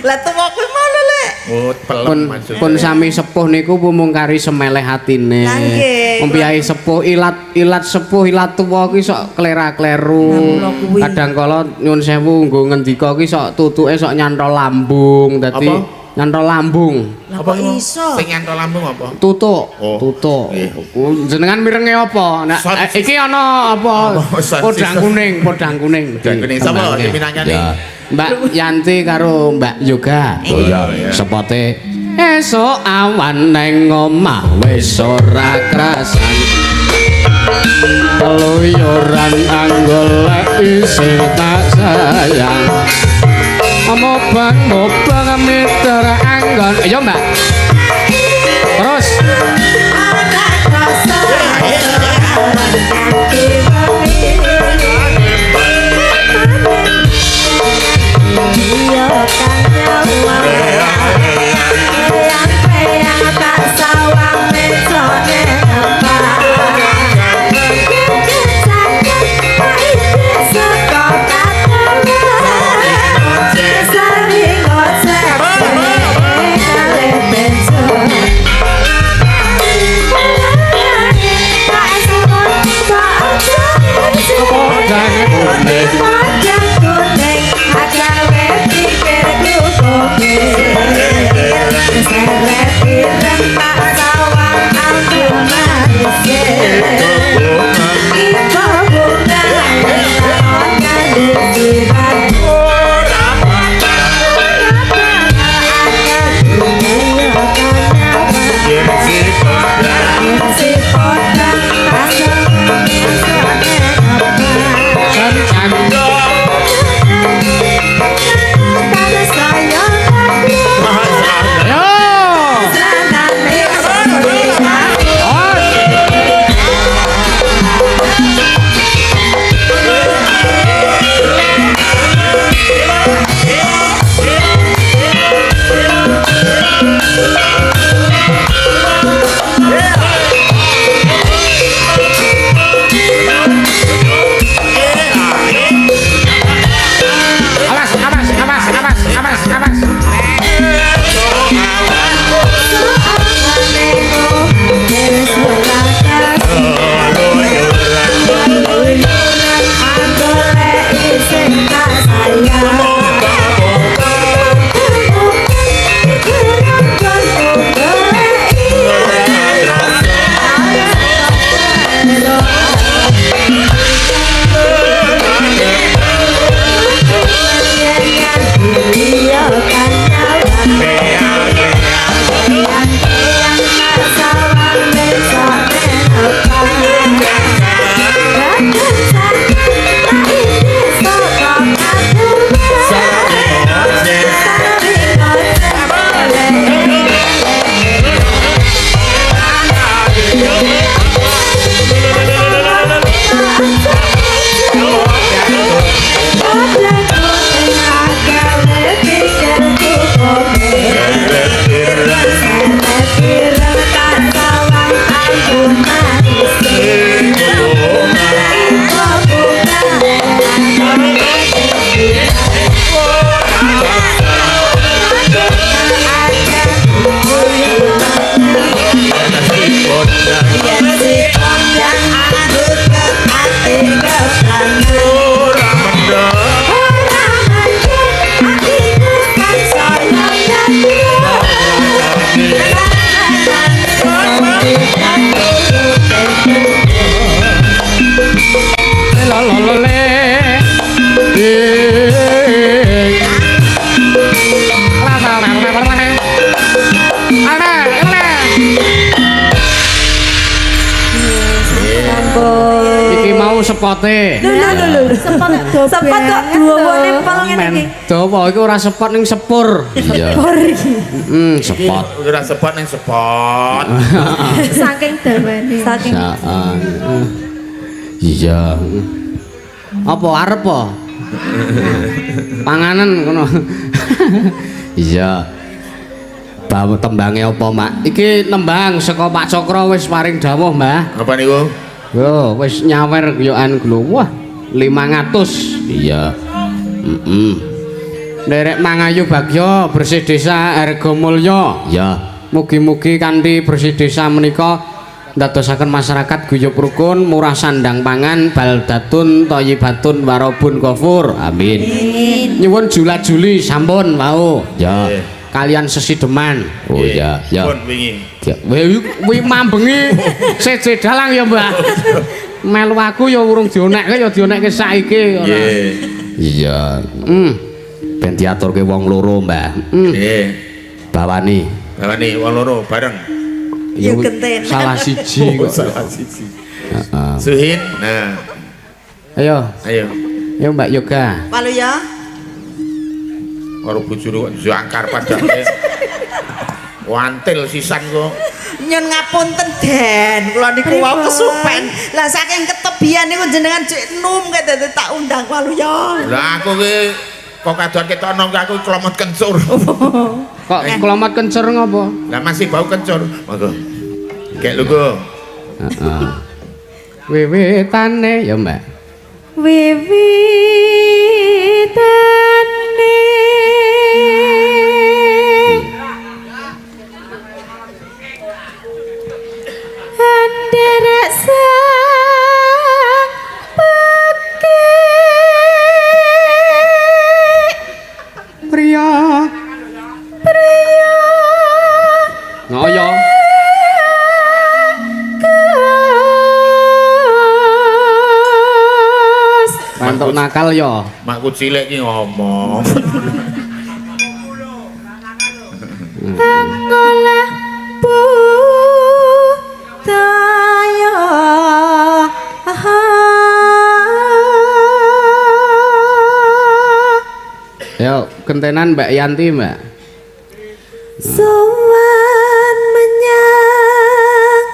Lah tuwa kuwi ngono lek. Oh, pelem maksudnya. Pun sami sepuh niku mung kari semeleh atine. Lah nggih. Wong piyayi sepuh ilat-ilat sepuh ilat tuwa ki sok klera-kleru. Kadang kala nyun sewu nggo ngendika ki sok tutuke sok nyantol lambung dadi nyantol lambung. Lah kok iso? Sing nyantol lambung apa? Tutuk. Oh. Tutuk. Jenengan mirenge apa? Nah, iki ana apa? Podang kuning, podang kuning. Podang kuning sapa sing minangkane? Mbak Yanti karo Mbak Yoga. Oh iya, sepote esuk awan neng omah wis ora krasan. Keluyuran anggolek isih tak sayang. Mobang-mobang miter anggon. Ayo Mbak. Terus. Awas, awas, awas, awas, awas, awas. Iki mau sepote. Lho lho lho lho. Sepot kok Sepot kok dawane pol ngene Men iki. dawa iki ora sepot ning sepur. Iya. Heeh, sepot. Ora sepot ning sepot. Saking dawane. Saking Heeh. Iya. Apa arep apa? Panganan ngono. Iya. Bawa tembange apa, Mak? Iki nembang saka Pak Cokro wis paring dawuh, Mbah. Apa niku? Yo, wis nyawer yoan glo. Wah, 500. Iya. Heeh. Nderek Mangayu Bagyo bersih desa Argomulyo. Iya. Mugi-mugi kanthi bersih desa menika ndadosaken masyarakat guyub rukun, murah sandang pangan, baldatun thayyibatun warabun ghafur. Amin. Nyuwun jula-juli sampun wau. Ya. Kalian sesideman. Oh iya, ya. Pun wingi. Ya. Wih, kuwi mambengi seje dalang ya, Mbah. Melu aku ya urung dionekke ya dionekke saiki ora. Nggih. Iya. Ben diaturke wong loro, Mbah. Nggih. Bawani. Bawani wong loro bareng. Ya genten. Salah siji kok. Salah siji. Heeh. Suhin. Nah, Ayo, ayo. ayo Mbak Yoga. Palu ya. Karo bojone kok jangkar padake. Wantil sisan kok. Nyun ngapunten Den, kula niku wau kesupen. Lah saking ketebian niku jenengan jek num kok dadi tak undang palu ya. Lah aku ki kok kadoan ketok nom aku klomot kencur. Kok klomot kencur ngopo? Lah masih bau kencur. Monggo. Gek lungguh. Heeh. Wiwitane ya, Mbak. Wiwitane anderek sang pekik Priya. priya Ngoyo. Mantuk nakal ya. Makku cilik ki ngomong. Angolah budaya. Yo, gentenan Mbak Yanti, Mbak. Sowan menyang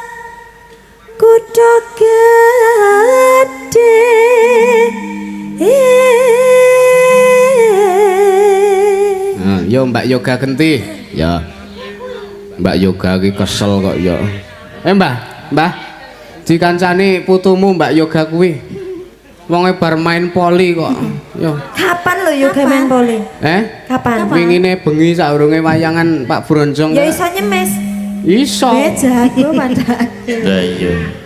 kutha gedhe. Yo Mbak Yoga genti. Ya. Mbak Yoga ki kesel kok ya. Mbah, Mbah. Dikancani putumu Mbak Yoga kuwi. Wonge bar main poli kok. Yo. Kapan lho Yoga main poli? Eh? Kapan? Wingine bengi saurunge wayangan Pak Bronjong. Ya iso nyemes. Iso. Jago padahal. Lah iya.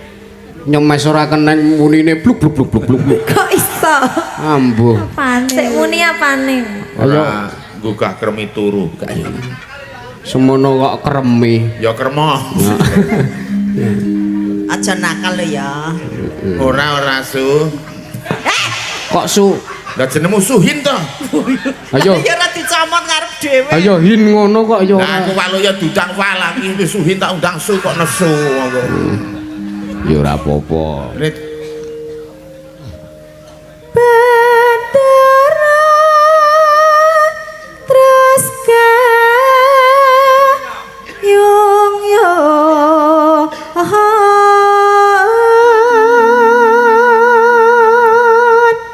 Nyemes ora keneng munine bluk bluk bluk bluk bluk. bluk. Kok iso? Ambuh. Apane? Sik muni apane? Ora gugah kremi turu gak ya. Semono kok kremi. Ya kremo. Aja nakal lho ya. Ora ora su. Kok su? Lah jenengmu Suhin to. Ayo. Ya ora dicomot ngarep dhewe. Ayo hin ngono kok ya. Lah aku waluya diundang fal iki Suhin tak undang su kok nesu aku. Ya ora apa-apa. Rit Bendera terus yung yo.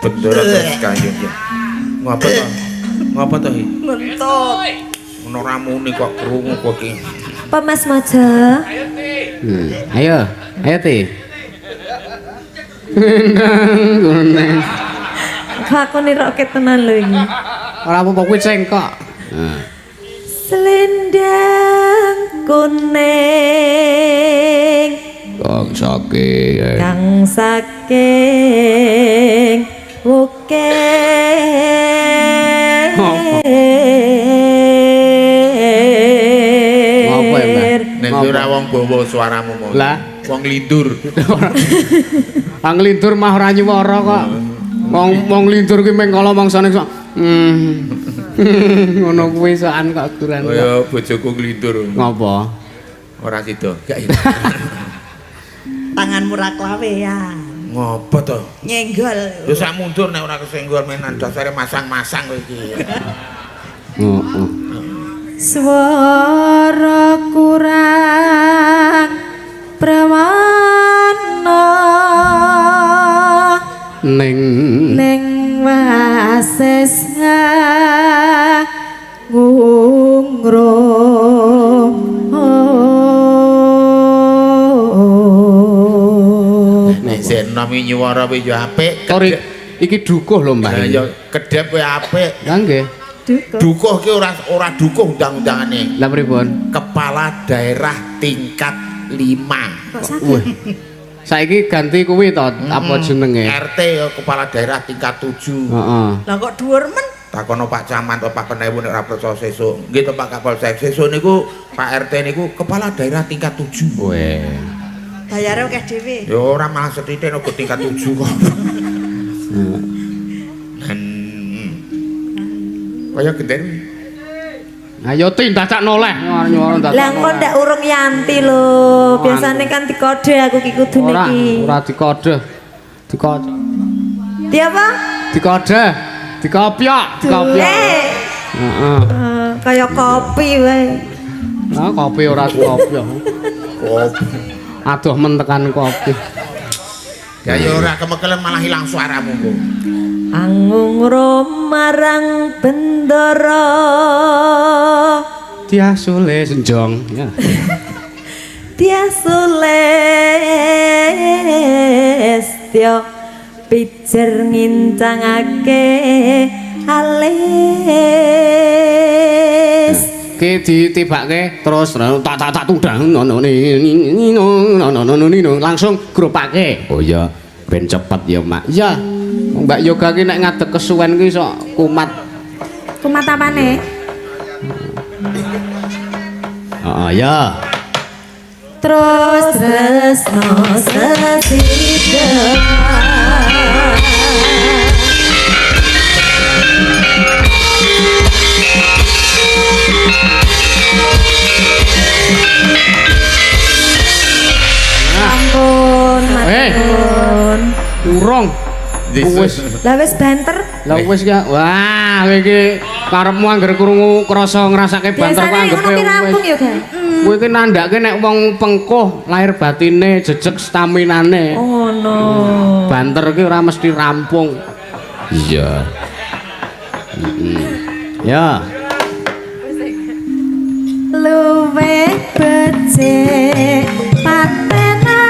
Bendera terus kayung ya. Ngapa to? Ngapa to iki? Ngentut. Ono ramune kok krungu kok iki. Apa Mas Mojo? Ayo, ayo Ti. Kok aku nirokke tenan lho iki. Ora apa-apa kuwi cengkok. Selendang kuning Kang saking kang saking ukir. Apa ya, Mbak? Nek ora wong bawa suaramu mau. Lah? Wong lindur. Ang lindur mah ora nyuwara kok. Wong wong lindur kuwi meng kala mangsane sok. Ngono kuwi sokan kok duran. Kaya bojoku nglindur. Ngopo? Ora sida. Gak ya. Tanganmu ra klawean. Ngopo to? Nyenggol. Wis sak mundur nek ora kesenggol menan dasare masang-masang kowe iki. Heeh. Swara kurang prawana Ning ning wasis ngungro. Nek sik enom iki nyuwara kuwi ya apik. Tori iki dukuh lho Mbah. Lah ya kedhep kuwi apik. Lah nggih. Dukuh ki ora ora dukuh undang-undangane. Lah pripun? Kepala daerah tingkat 5. Kok sakit? Wah. Saiki ganti kuwi to apa jenenge? RT ya kepala daerah tingkat 7. Heeh. Lah kok dhuwur men? Takono Pak Camat atau Pak Penewu nek ora percaya sesuk. Nggih to Pak Kapolsek. Sesuk niku Pak RT niku kepala daerah tingkat 7. Weh. Bayare akeh dhewe. Ya ora malah sethithik nek tingkat 7 kok. Kaya genten. Ayo Ti dadak noleh nyuwara dadak. Lah engko ndak urung Yanti lho. Biasane kan dikode aku ki kudune Ora, iki. ora dikode. Dikode. Di apa? Dikode. Dikopyok, dikopyok. Eh, Heeh. kaya kopi wae. Nah, kopi ora dikopyok. Kopi. Aduh men tekan kopi. Ya ya ora kemekelen malah ilang suaramu kok. Angungro marang bendara Diasule senjong. Ya. Diasulestya pijer ngincangake alis. Ki ditibake terus tak tak tak tudang ngono ngono langsung gropake. Oh iya, ben cepet ya, Mak. Iya. Mbak Yoga ki nek ngadeg kesuwen ki sok kumat. Kumat apane? Heeh, ya. Terus tresno sesideman. Nuwun. Urung. Wis. Lah wis banter. Lah wis ya. Wah, kowe iki karepmu angger krungu krasa ngrasake banter kok Biasane anggepe ngono ki rampung wis. ya, Ga. Kowe iki nandhake nek wong pengkuh lahir batine jejeg staminane. Oh ngono. Banter ki ora mesti rampung. Iya. Ya. Luwih becik patenana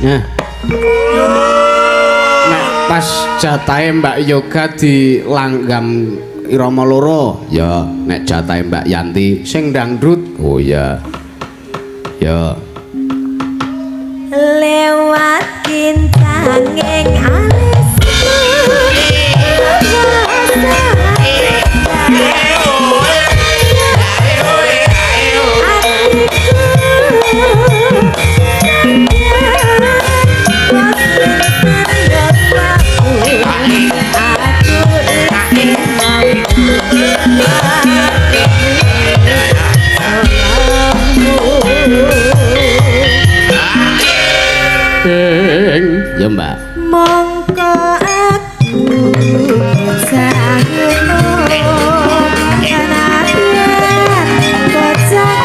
Ya. Nek pas jatahe Mbak Yoga di langgam irama loro, Ya, nek jatahe Mbak Yanti sing dangdut. Oh iya. Ya. Lewat kintanging alisku. Ya, Mbak. Mongko aku sangono kanatian kejagono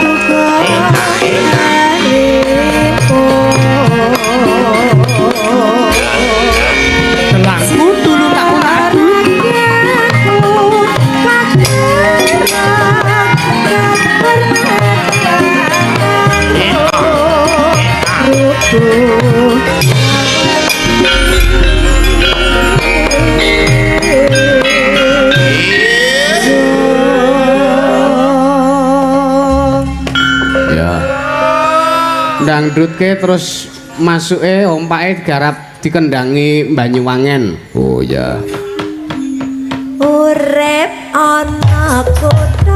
aku Delangku dulu tak Ya. Dangdutke terus masuke ompake digarap dikendangi Banyuwangen. Oh iya. Urip ana kutha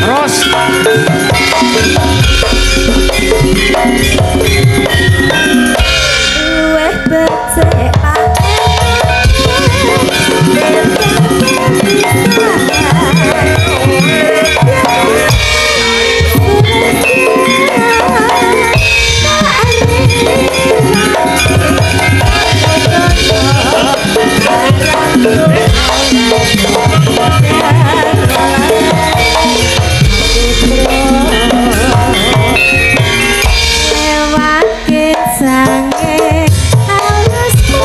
Terus Luwih becik lewat sange alasku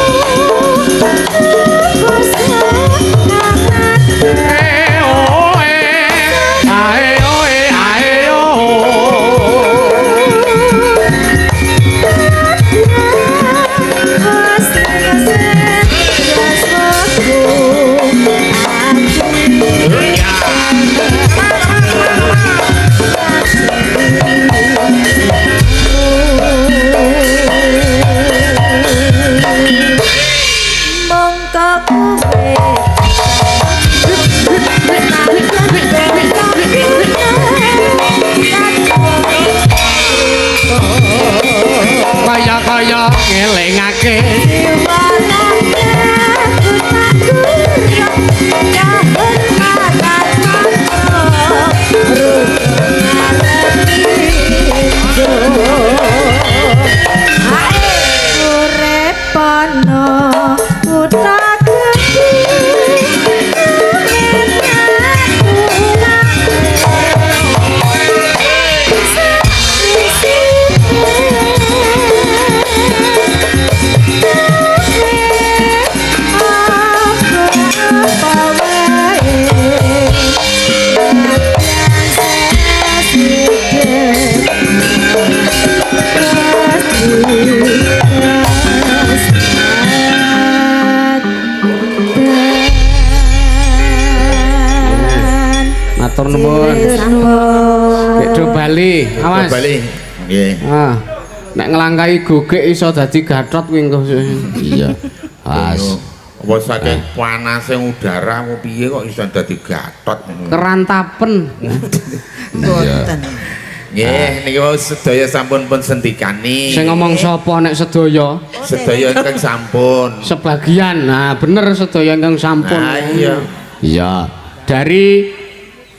eh oh eh ae oh eh ae oh. Mongko kuwe Kaya-kaya ngelingake Diwalane aku tak Matur nuwun. Sampun. Gek do bali, awas. Bali. Nggih. Ah. Nek nglangkahi gogek iso dadi gatot kuwi engko. Iya. As. Apa saking panase udara apa piye kok iso dadi gatot ngono. Kerantapen. Mboten. Nggih, niki wau sedaya sampun pun sentikani. Sing ngomong sapa nek sedaya? Sedaya ingkang sampun. Sebagian. Nah, bener sedaya ingkang sampun. Nah, iya. Iya. Dari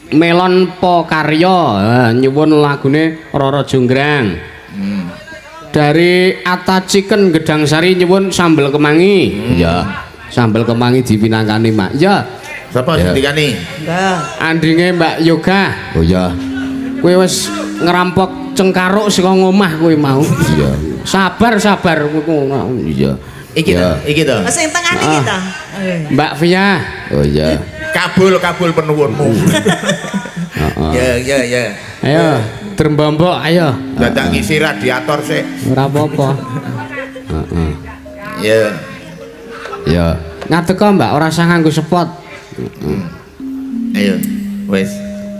Melon Pokaryo, nyuwun lagune Roro Jonggrang. Dari Ata Chicken Gedang Sari nyuwun sambel kemangi. Iya. Sambel kemangi dipinangkani, Mak. Ya, Sapa Ya. sentikani? Mbah. andinge Mbak Yoga. Oh iya. Kowe wis ngerampok cengkaruk saka ngomah kowe mau. Iya. Sabar, sabar kowe. Iya. Iki to, Iya. iki to. Sing tengah niki ta. Mbak Via. Oh iya. Kabul kabul penuwunmu. Heeh. Ya ya ya. Ayo, drembombok ayo. Dadak ngisi radiator sik. Ora apa-apa. Heeh. Ya. Ya. Ngadeg kok, Mbak, ora usah nganggo sepot. Ayo. Wis.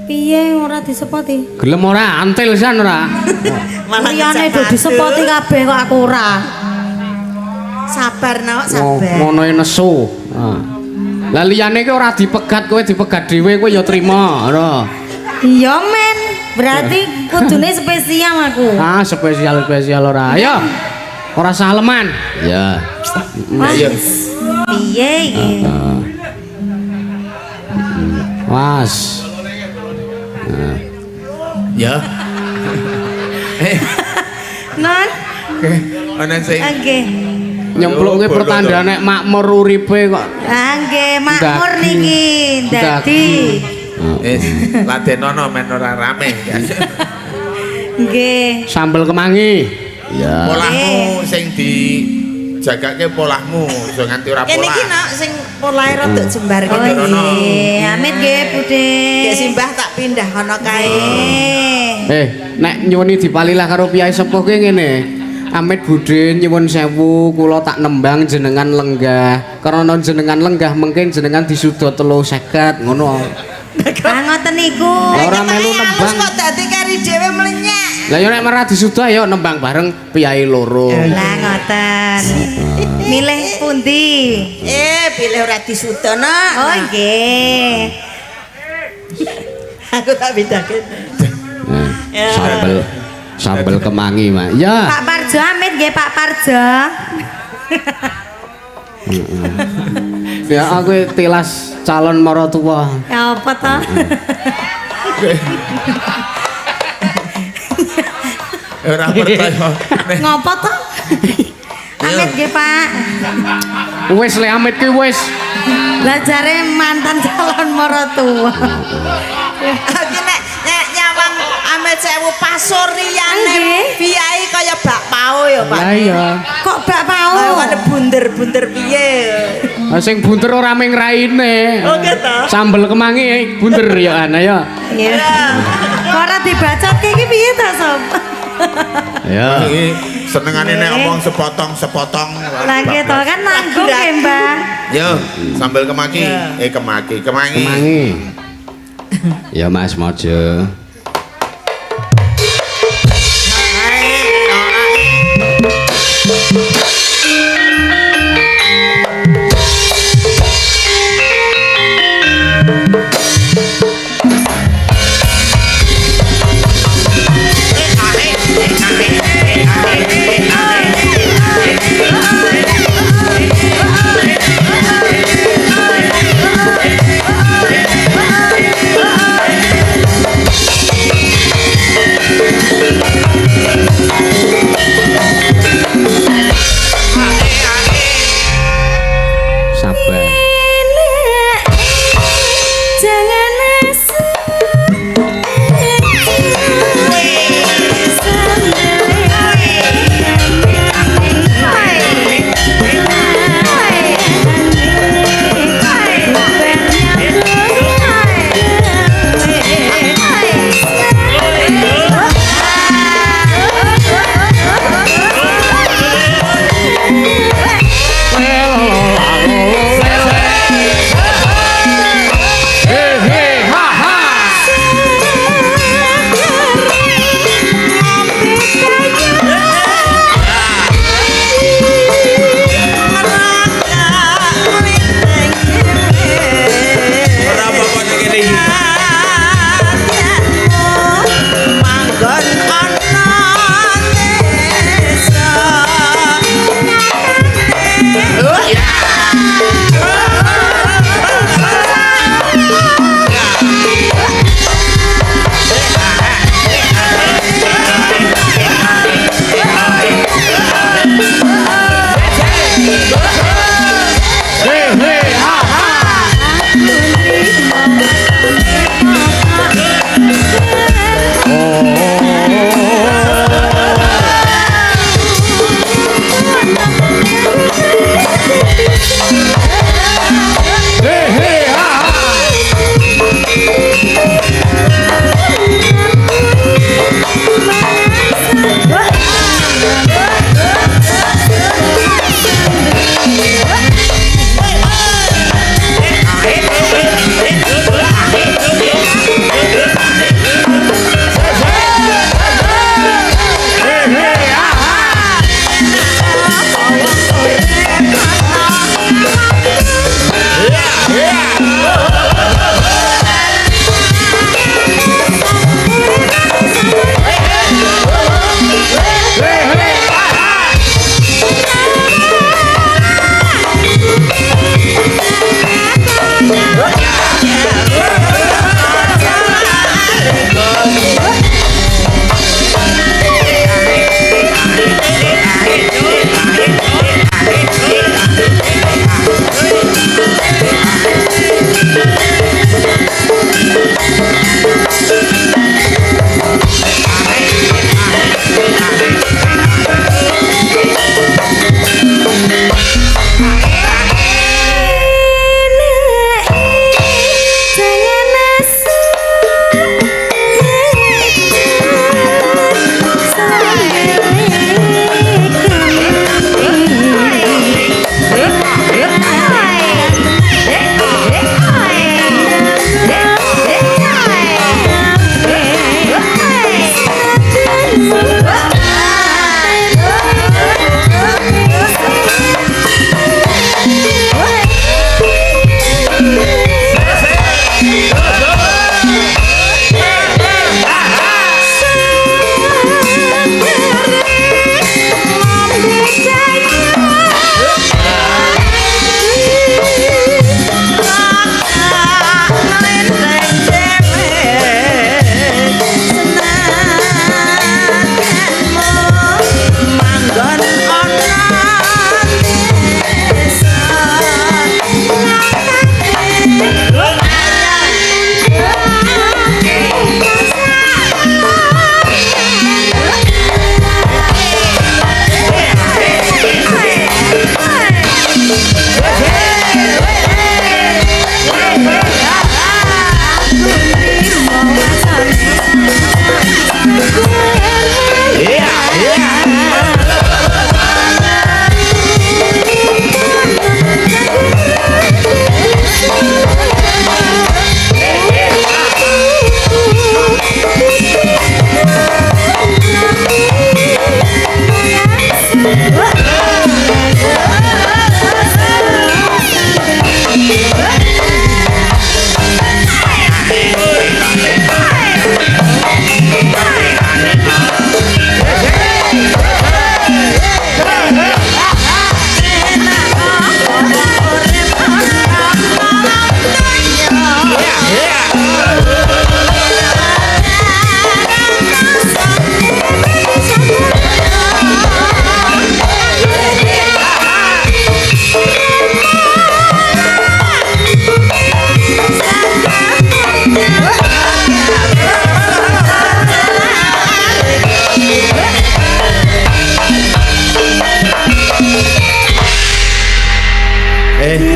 Piye ora disepoti? Gelem ora? Antil san ora? Malah Liyane ngejak do disepoti ngadeg. kabeh kok aku ora. Sabar nok, sabar. Ngono nesu. Ah. Lah liyane ki ora dipegat, kowe dipegat dhewe kowe ya trima, ngono. Iya men, berarti kudune spesial aku. Ah, spesial-spesial ora. Ayo. Ora saleman. Ya. Ayo. Piye iki? Was. Ya. Non? Ana sing Nggih. Nyemplungke Ayo, pertanda nek makmur uripe kok. Ah nggih, makmur Dadi. niki. Dadi. Wis, ladenono men ora rame. Nggih. Sambel kemangi. Ya. Polahmu sing dijagake polahmu, aja nganti ora Kene polah. iki nok sing polahe rada jembar Oh kene. nggih, amit nggih Bude. Gek simbah tak pindah kono kae. Nggih. Eh, nek nyuwuni dipalilah karo piyai sepuh ki ngene. Amit Budhe nyuwun sewu kula tak nembang jenengan lenggah. Karena jenengan lenggah mungkin jenengan disuda 350 ngono. Ah ngoten niku. Lah ora melu Ketake nembang. alus kok dadi kari dhewe mlenyek. Lah ya nek ora disuda ayo nembang bareng piyai loro. Lah ngoten. Milih pundi? Eh, pilih ora disuda nok. Oh nggih. Aku tak pindahke. Eh, Sambel sambel kemangi, Mak. Ya. Pak Parjo amit nggih Pak Parjo. Ya aku tilas calon maratuwa. Ya apa to? Ora percaya. Nek Ngopo to? Amit nggih Pak. Wis le amit ki wis. Lah jare mantan calon maratuwa. Aku nek nek nyawang amit sewu pasuriyane Nggih. piyai kaya bakpao ya, Pak. Lah iya. Kok bak pau? Kaya kan bunder-bunder piye. Lah sing bunder ora ming raine. Oh, gitu. Sambel kemangi bunder ya ana ya. Iya. Kok ora dibacotke iki piye ta, Sob? Ya. iki senengane nek omong sepotong-sepotong. Lah nggih to kan nanggung nggih, Mbah. Yo, sambel kemaki. Eh kemaki, kemangi. Kemangi. Ya Mas Mojo. Sabar. Jangan nesu.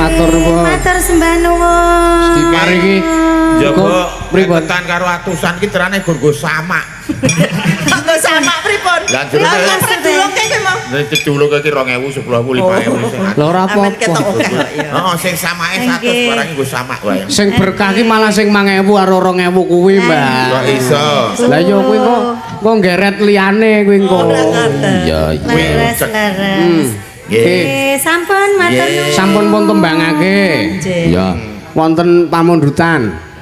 Matur nuwun. Matur sembah nuwun. Diparingi Njaba pripun? Ketan karo atusan ki terane gur nggo samak. Kok nggo samak pripun? Lah, jero Lah kae- sedulunge ki mau. Nek ceduluk iki 2000, 10.000, 5.000 sing Lah ora Amen ketok apa-apa. akeh kok ya. Heeh, sing samake 100 Nggih. barang nggo samak wae. Sing berkah ki malah sing 1000 karo 2000 kuwi, Mbak. Kok iso? Lah iya kuwi kok kok geret liyane kuwi engko. Ora ngoten. Iya, iya. Leres, leres. Nggih. Nggih, sampun matur Nggih. nuwun. Sampun pun tembangake. Nggih. Iya. Wonten pamundutan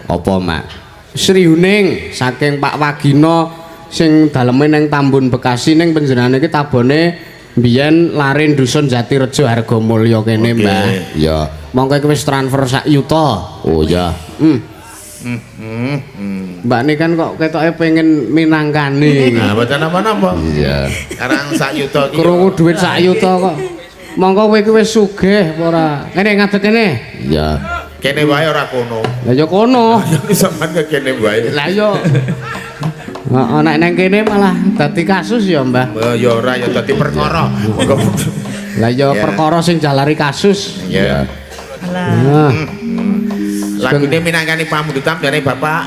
Apa, Mak? Sri Huning saking Pak Wagino sing daleme ning Tambun Bekasi ning panjenengane iki tabone biyen lare dusun Jatirejo Hargomulyo kene, Oke. Mbah. Iya. Mongko iki wis transfer sak yuta. Oh iya. Mbak ini kan kok ketoke pengen minangkani. Nah, mboten napa-napa. Iya. Sekarang sak yuta iki. Krungu duit sak yuta kok. Mongko kowe iki wis sugih apa ora? Kene ngadeg kene. Iya. Kene wae ora kono. Lah ya kono. Sampeyan ke kene wae. Lah ya. Heeh, nek nang kene malah dadi kasus ya, Mbah. Oh, ya ora ya dadi perkara. Monggo. Lah ya Ya. perkara sing jalari kasus. Ya. Nah, Lagune minangkani pamundutan jane Bapak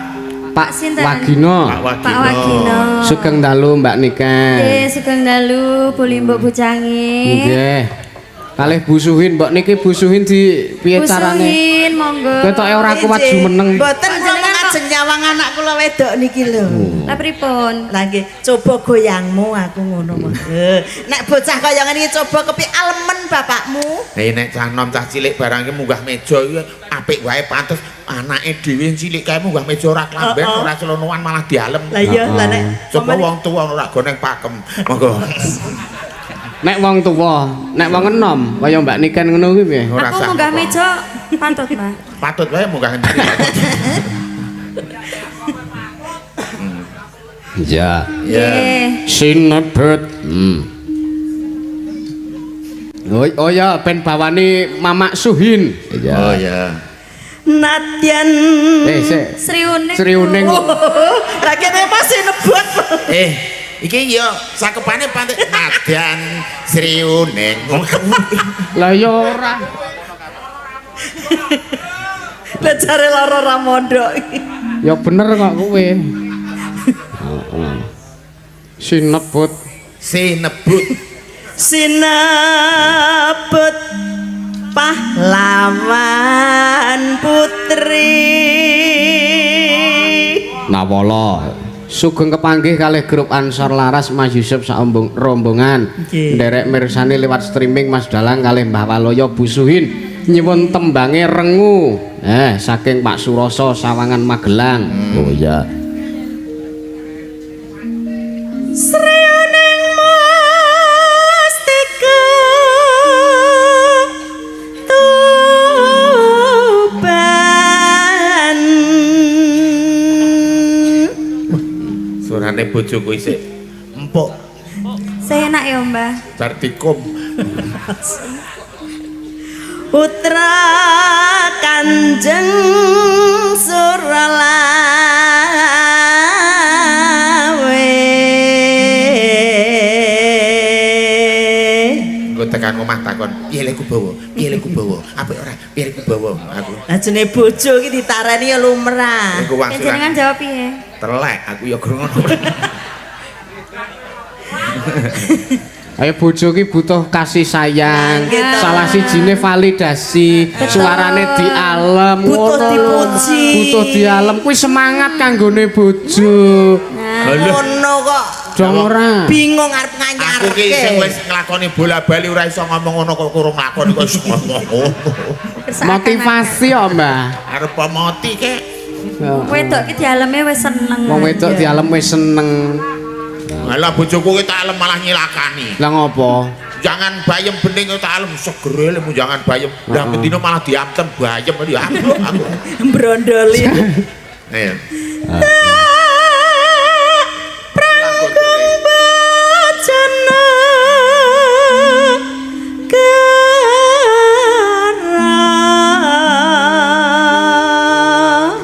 Pak Sinten? Wagino. Pak Wagino. Pak Wagino. Sugeng dalu Mbak Niken. Nggih, sugeng dalu Bu Limbuk Bucange. Nggih. Kalih Bu Suhin, mbok niki Bu Suhin di piye carane? Bu Suhin, monggo. Ketoke ora kuat jumeneng. Mboten kula Panjenengan kok- ngajeng nyawang anak kula wedok niki lho. Lah pripun? Lah nggih, coba goyangmu aku ngono mah. Nek bocah kaya ngene iki coba kepi alemen bapakmu. Nek nek cah nom cah cilik barang iki munggah meja iki apik wae pantes anake dhewe cilik kae munggah meja ora klamben, ora celonoan malah dialem. Lah iya, lah nek Coba wong tuwa ora goneng pakem. Monggo. Nek wong tuwa, nek wong enom kaya Mbak Niken ngono kuwi piye? Ora Aku sah. munggah meja pantut, Mbah. Patut wae munggah ngendi. Iya. Nggih. Sinebut. Oh, oh ya, ben bawani Mamak Suhin. Iya. Oh ya. Nadyan. Eh, sik. Sri Uning. Sri Uning. Lah kene masih nebut. Eh, iki yo sakepane pantes nadyan Sri Uning. Lah ya ora. Lah jare lara ra mondok. Ya bener kok kowe. Heeh. Sinebut. Sinebut. Sinebut pahlawan putri. Nawala. Sugeng kepanggih kalih grup Ansor Laras Mas Yusuf saombong rombongan. Nggih. Nderek mirsani lewat streaming Mas Dalang kalih Mbah Waloyo Bu Suhin nyuwun tembange rengu. Saking Pak Suroso Sawangan Magelang. Oh iya. Sri Uning Mustika Tuban. Suarane bojoku isih empuk Saya enak ya, Mbah. bar dikum. Putra Kanjeng Suralawe. Engko tekan omah takon, piye lek ku bawa? Piye lek ku bawa? Apik ora? Piye lek ku bawa? Aku Lah jenenge bojo iki ditareni ya lumrah. engko Panjenengan wangsulan jawab piye? telek aku ya grungono. Ayo bojo ki butuh kasih sayang. Gitu. Salah sijine validasi, suarane dialem, Butuh ngono lho. dipuji. Butuh dialem kuwi semangat kanggone bojo. Ngono kok Dong ora. bingung arep nganyarke. Aku ki sing wis nglakoni bola-bali ora iso ngomong ngono kok kurang nglakoni kok iso ngomong ngono. Motivasi ya, Mbah. Arep mati kek. Wedok ki dialeme wis seneng. Wong wedok dialem wis seneng. Lah bojoku ki tak alem malah nyilakani. Lah ngopo? Jangan bayem bening tak alem segere lemu jangan bayem. Lah bendino malah diamtem bayem ya aku. Aku. Brondoli. Iya. Prangkung bojone kara.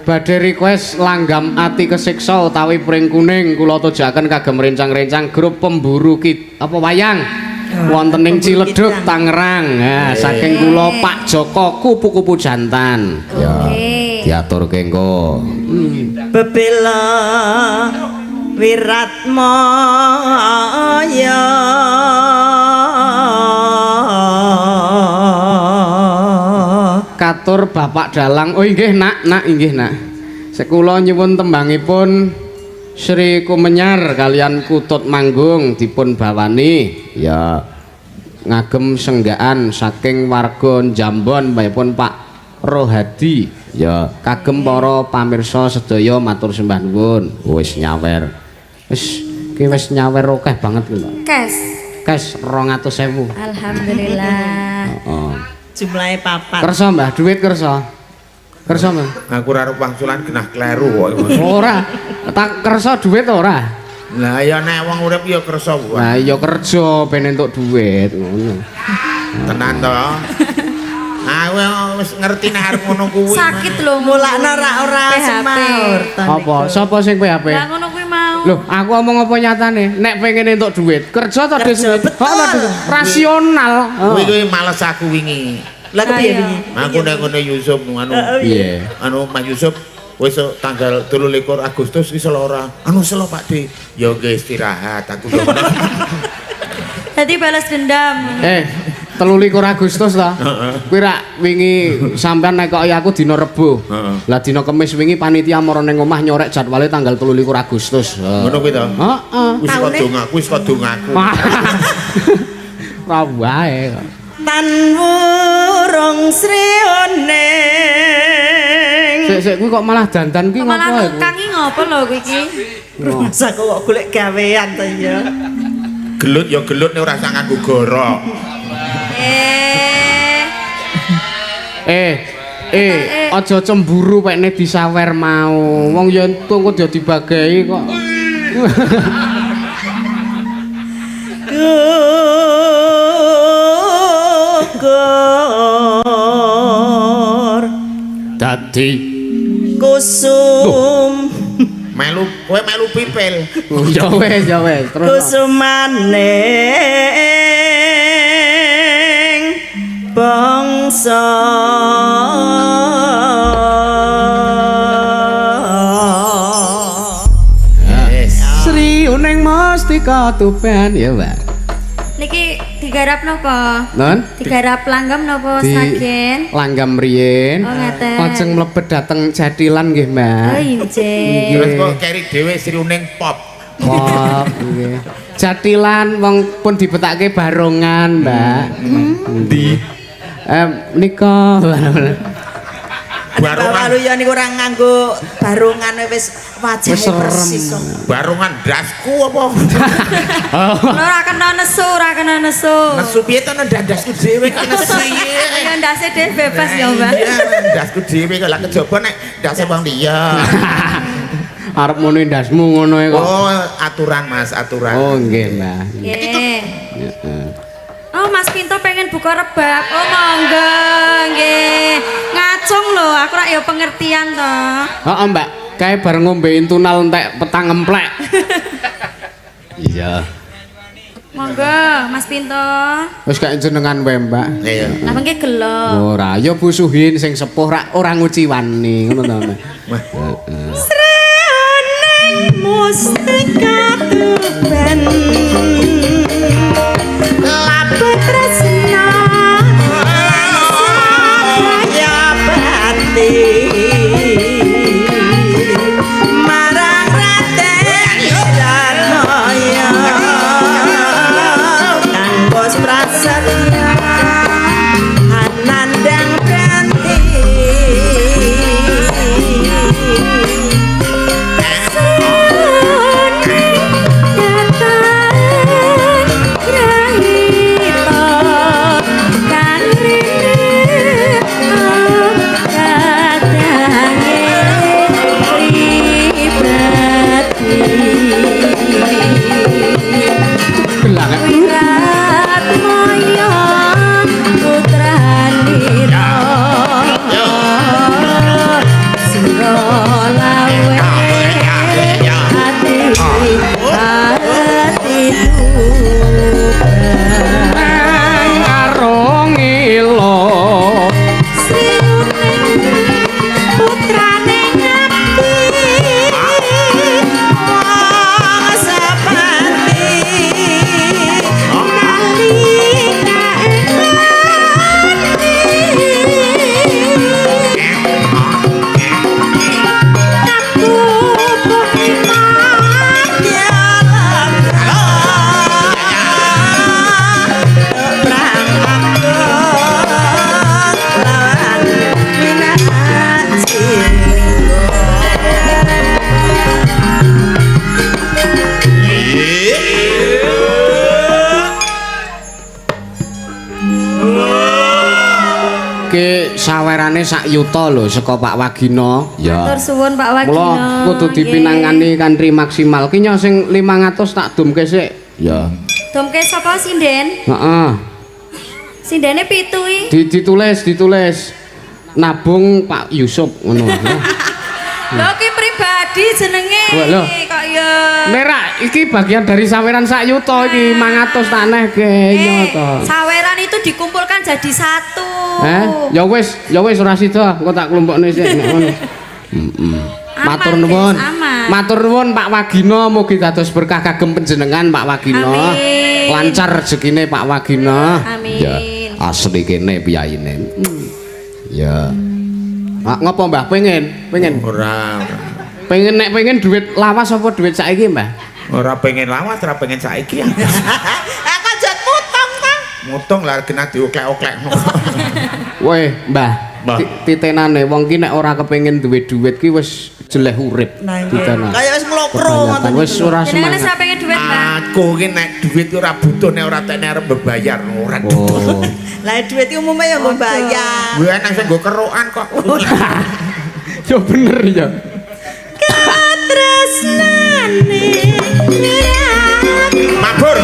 Badhe request langgam ati kesiksa utawi pring kuning kula tujuaken kagem rencang-rencang grup pemburu ki apa wayang. Wonten ing Ciledug Tangerang. Nah, saking kula Pak Joko kupu-kupu jantan. Ya. Oke. Diaturke engko. Bebela Wiratmaya. Katur Bapak Dalang. Oh inggih nak, nak inggih nak. Sekula nyuwun tembangipun Sri Kumenyar kalian Kutut Manggung dipun bawani. Ya. Ngagem senggaan saking warga Jambon pun Pak Rohadi. Ya. Kagem para pamirsa sedaya matur sembah nuwun. Wis nyawer. Wis ki wis nyawer akeh banget ki, Pak. Kes. Kes 200.000. Alhamdulillah. Heeh. Jumlahe papat. Kersa Mbah, duit kersa. Kersa Mbah. Aku ora arep wangsulan genah kleru kok. Ora. Tak kersa duit ora. Lah ya nek wong urip ya kersa wae. Lah iya kerja ben entuk duit ngono. Tenan to. Aku wis ngerti nek arep ngono kuwi. Sakit lho Mulakno ora ora PHP. semaur to Apa? niku. Sapa sing PHP? Lah ngono kuwi mau. Loh, aku omong apa nyatane? Nek pengen entuk duit, kerja to Kerja, Des? betul. Heeh, Des. Rasional. Kuwi kuwi males aku wingi. Lah kepiye Ayo. wingi? Aku nek ngene Yusuf anu. Piye? Anu Mas Yusuf wis tanggal 23 Agustus iso ora? Anu selo Pak D. Ya nggih istirahat aku yo. Tadi balas dendam. 23 Agustus ta? Kuwi rak wingi sampean nekoki aku dina Rebo. Heeh. Lah dina Kemis wingi panitia mara ning omah nyorek jadwale tanggal 23 Agustus. Ngono kuwi to? Heeh. Wis kok dongaku, wis kok dongaku. Ora wae kok. Tan wurung srioning. Sik sik kuwi kok malah dandan kuwi Kok malah ngopo nukang iki ngopo lho kuwi iki? Masa kok golek gawean to ya. Gelut ya gelut nek ora usah nganggo gorok. Aja cemburu pekne disawer mau. Wong ya entuk kok ya dibagei kok. Gugur Dadi kusum Melu kowe melu pipil. Ya wis, ya wis, terus. kusumaning bangsa. Yes. Sri Uning Mustika Tuban ya, Mbak. Niki digarap napa? Non? Digarap langgam napa Di saken? langgam riyin. Oh, ngaten. Lajeng mlebet dhateng Jatilan nggih, Mbak. Oh injih. Terus kok keri dhewe Sri Uning pop. Pop nggih. Jatilan wong pun dibetake barongan, Mbak. Ndi? Nika Barongan. Waluyo niku ora nganggo barongan wis wajahe Wis serem. persis kok. Barongan ndasku apa? Ora kena nesu, ora kena nesu. Nesu piye to nang ndasku dhewe kok nesu piye? Ya ndase dhewe bebas ya, Mbak. Iya, ndasku dhewe kok lah kejaba nek ndase wong liya. Arep muni ndasmu ngono e kok. Oh, aturan Mas, aturan. Oh nggih, Mbak. Nggih. Oh, Mas Pinto pengen buka rebab. Oh, monggo nggih. Ngacung lho, aku rak ya pengertian to. Heeh, Mbak. Kae bareng ngombe intunal entek petang emplek. Iya. Monggo, Mas Pinto. Wis gak jenengan wae, Mbak. Iya. Lah mengke gelo. Ora, ya Bu Suhin sing sepuh rak ora nguciwani ngono to. Mbak. Wah. Srening mustika Tuban labet tresna lan sabaya pati marang Raden Wiratmaya kang bos prasetya anandang ganti. Iki sawerane sak yuta lho saka Pak Wagino. Ya. Matur suwun Pak Wagino. Mula kudu dipinangani kanthi maksimal. Ki nyo sing 500 tak dumke sik. Ya. Dumke sapa sinden? Heeh. Sindene 7 iki. Ditulis. Nabung Pak Yusuf ngono. Lho ki pribadi jenenge. Wah, lho. Kok ya. Nek ra iki bagian dari saweran sak yuta iki 500 tak nehke nyo to. Saweran itu dikumpulkan jadi satu. Ya wis ora sida, engko tak klumpukne sik nek ngono. Matur nuwun. Matur nuwun Pak Wagino, mugi dados berkah kagem panjenengan Pak Wagino. Amin. Lancar rezekine Pak Wagino. Amin. Ya, asli kene piyayine. Ya. Ah, ngopo Mbah? Pengen? Pengen? Ora. Pengen nek pengen duit lawas apa duit saiki, Mbah? Ora pengen lawas, ora pengen saiki. Aku aja mutong ta. Mutong lah kena dioklek-oklekno. Weh, Mbah. Titenane wong ki nek ora kepengin duwe duit ki wis jeleh urip. Titenan. Kaya wis nglokro ngoten. Wis ora semangat. Jenengan wis pengen duit, Mbah. Aku ki nek duit ora butuh nek ora tekne arep bebayar ora. Oh. Lah duit iki umume ya nggo bayar. Kuwi enak sing nggo kerokan kok. Ya bener ya. Katresnane mabur.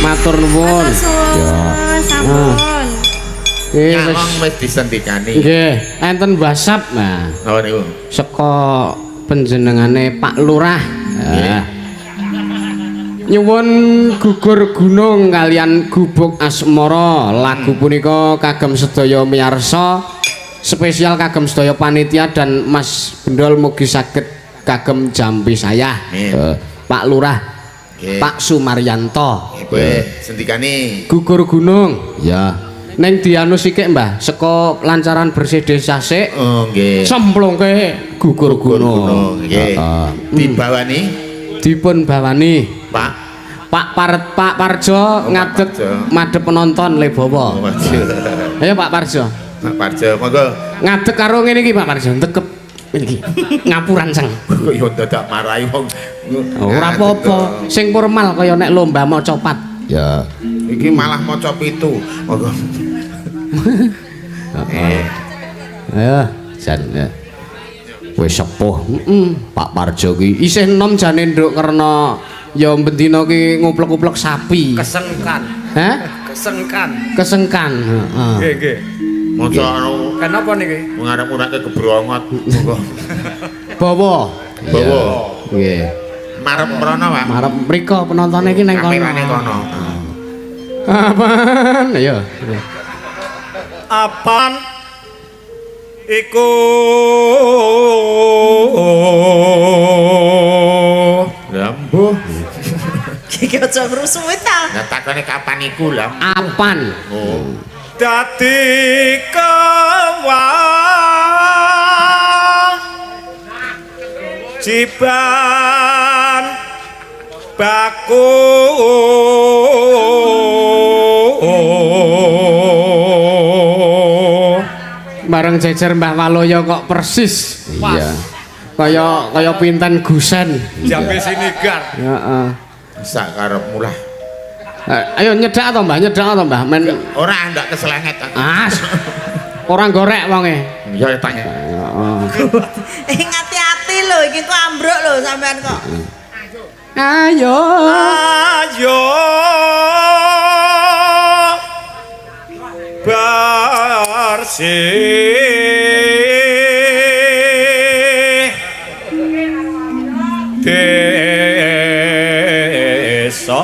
Matur nuwun. Ya. Sampun. Nggih, wis wis disendikani. Nggih, enten WhatsApp nah. Napa niku? Saka panjenengane Pak Lurah. Nggih. Nyuwun gugur gunung kalian gubuk asmara. Lagu punika kagem sedaya miyarsa, spesial kagem sedaya panitia dan Mas Bendol mugi saged kagem jampi saya. Pak Lurah. Nggih. Pak Sumaryanto. Nggih, sendikane gugur gunung. Ya. Ning dianu sikik, Mbah, saka lancaran bersih desa sik. Oh, nggih. Semplungke gugur gunung. Nggih. Heeh. Dibawani Dipun bawani Pak. Pak Pak Parjo Oh, Pak ngadeg Parjo. madhep penonton Lebawa. Oh, Parjo. Ayo Pak Parjo. Pak Parjo, monggo. Ngadeg karo ngene iki Pak Parjo, ndekep ngene iki. Ngapuran seng. Kok yo dadak marahi wong. Ora apa-apa, sing formal kaya nek lomba maca pat. Ya. Iki malah maca pitu. Monggo. Heeh. Ayo, jan ya. Wis sepuh. Heeh. Pak Parjo ki Isih enom jane nduk karena ya bendina ki nguplek-uplek sapi. Kesengkan, Hah? kesengkan. Kesengkan, heeh. Nggih, nggih. Maca anu Kenapa niki? ngarep-ngarepke kebrongot. Monggo. Bawa. Bawa. Nggih. Marep mrono, Pak. Marep mriko penontone iki nang kono. Kamerane kono. Apaan? Ayo. Apan iku Lah mbuh. Iki aja ngrusuhi ta. Lah takone kapan iku lah. Apan? Oh. Dadi kewajiban baku Bareng jejer Mbah Waloyo kok persis. Iya. Kaya kaya pinten gusen. Jambe sinigar. Heeh. Sak karepmu lah. Ayo nyedak to Mbah, nyedak to Mbah. Men Ora ndak keselenget. ah. Ora gorek wonge. Ya tanya. Heeh. Eh ngati-ati lho iki kok ambruk lho sampean kok. Ayo. Ayo bersih desa.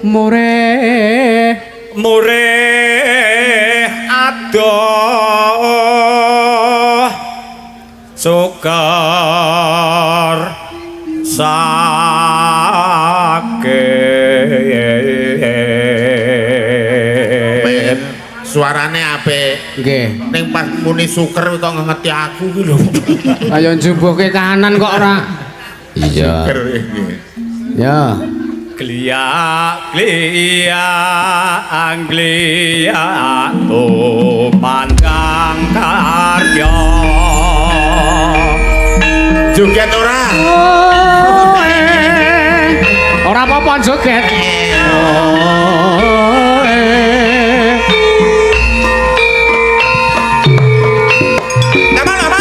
More Murih adoh sukar sakit. Men, suarane apik. Nggih. Ning pas muni suker kok ngengeti aku ki lho. Ayo njumbuhke kahanan kok ora. Iya. Suker iki. Ya. Kliak kliak angliak tumandang karya. Joget ora? Oh, eh. Ora apa-apa joget. Oh, eh. Nama nama.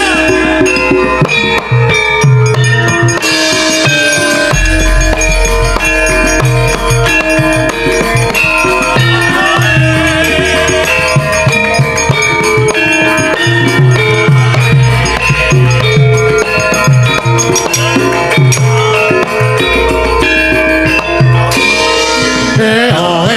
Eh, oh.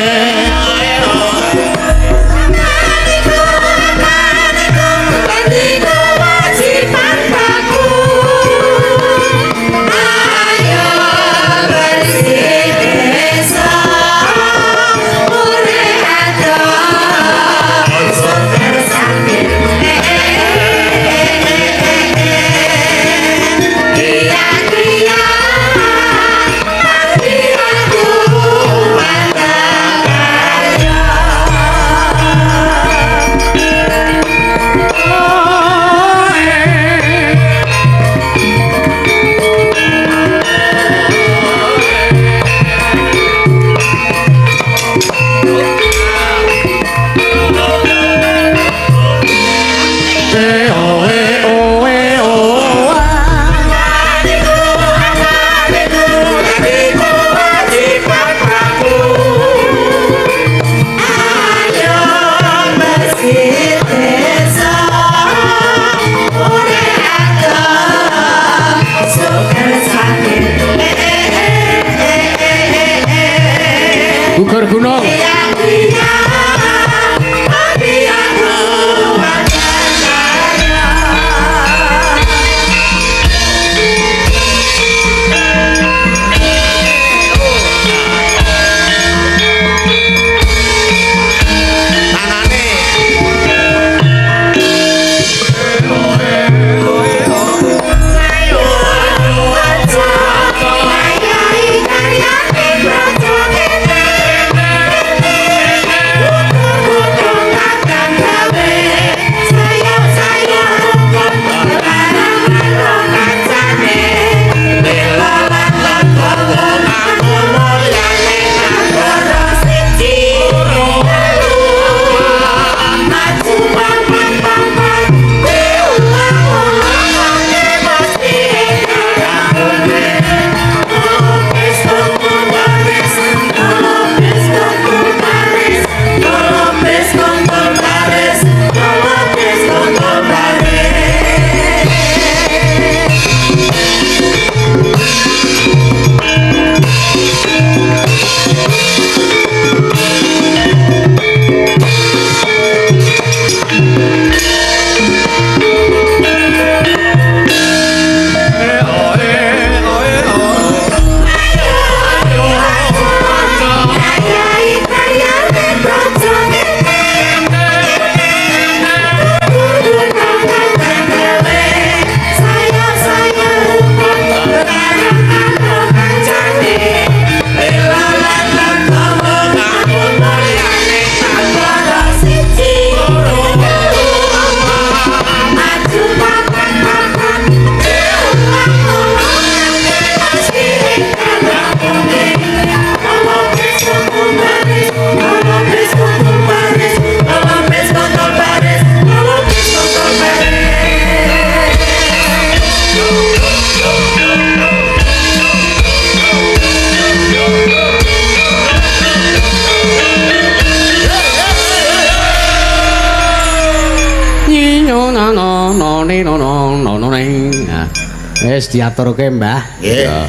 Wis diaturke, Mbah. Nggih. Ya.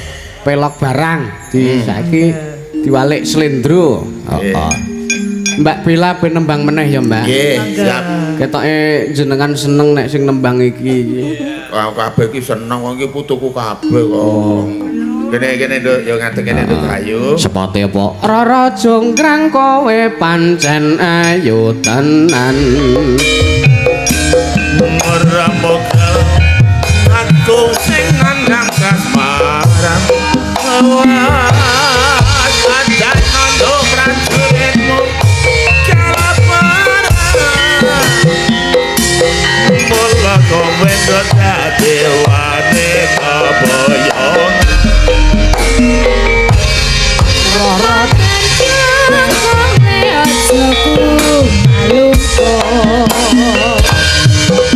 Pelok barang di saiki diwalik slendro. Heeh. Mbak Bella ben nembang meneh ya, Mbak. Nggih, siap. Ketoke jenengan seneng nek sing nembang iki. Wah, kabeh iki seneng wong iki putuku kabeh kok. Kene kene Nduk, ya ngadeg kene Nduk ayu. Sepote apa? Rara jonggrang kowe pancen ayu tenan. Ora mokel aku sing nandang kasmaran. Awas aja nando prajuritmu kalaparan. Mula kowe nduk dadi wane kaboyong. Rara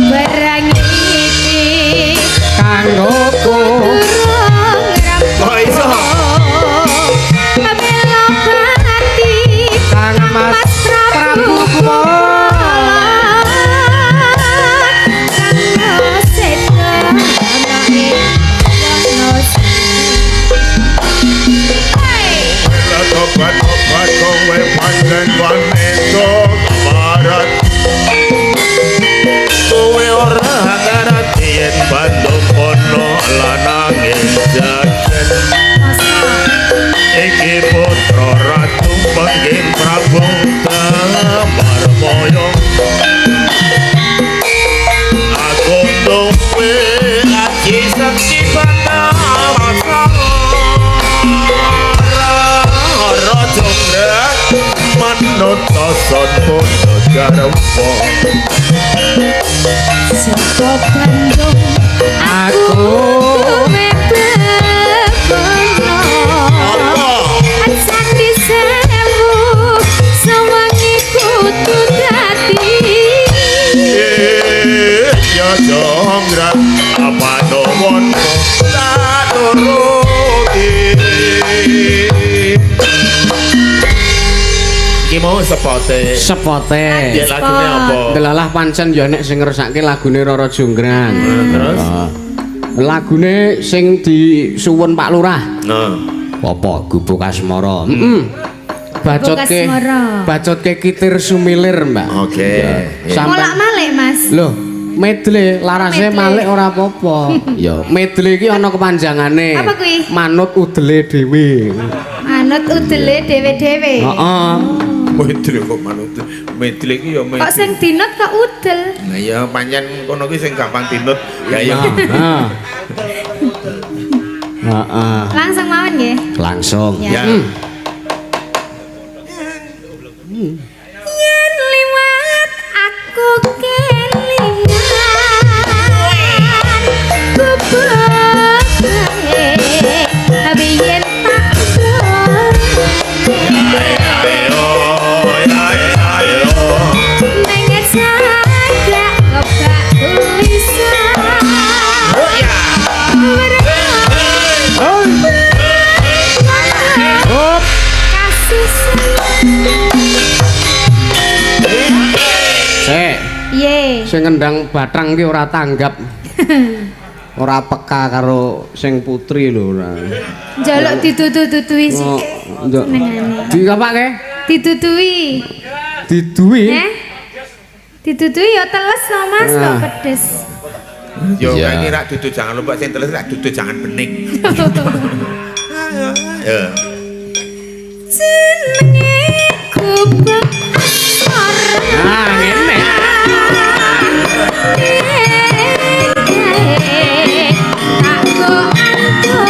Barang iki kanggo Kok iso? Pamela pati Kang Mas Prabu Prabu Kang Seto anake Hey! Tobat-tobat kowe pancen wanita barat. Kowe ora ngerti yen Bandung kono lanange jagat. Iki putra ratu pengging Prabu Tamarmaya. Aku duwe aji sekti Bathara Rara jonggrang manut son garwa. Saka Bandung Aku kowe bebono. Candi Sewu sawangi kudu dadi. Ya jonggrang apa nuwun tak turuti. Iki mau sepote. Sepote. Ya lagune apa? Delalah pancen ya nek sing ngersake lagune Rara Jonggrang. Terus? Lagune sing disuwun Pak Lurah. Nah, Apa gubuk asmara? Heeh. Bacotke Asmara. bacotke kitir sumilir, Mbak. oke. Sampai Molak-malik, Mas. Loh, medle larase Medle. malik ora apa-apa. Ya. Medle iki ana kepanjangane. Apa kuwi? Manut udele dhewe. Manut udele dhewe-dhewe. Heeh. Medle kok manut. Medle iki ya medle. Kok sing dinut kok udel? Nah ya pancen kono ki sing gampang dinut. Ya ya. Heeh. Heeh. Langsung mawon nggih. Langsung. Ya. Ya. Yen liwat aku kelingan gubuk yen tak Ayo ayo ayo. neng cagak kebak tulisan. Oh ya. Hop. Kasih Sik, Ye. sing ngendang bathang ki ora tanggap. Ora peka karo sing putri lho ora. Njaluk ditutu-tutui Oh, sithik. nduk. Senengane. Dikapake? Ditutui. Diduwi. Eh? Ditutui ya teles no Mas kok Ah. pedes. Yo Iya. ini rak dudu jangan lupa sing teles rak dudu jangan bening. Ya. Jenenge gubuk asmara. Ah, ngene. Tak go antuk.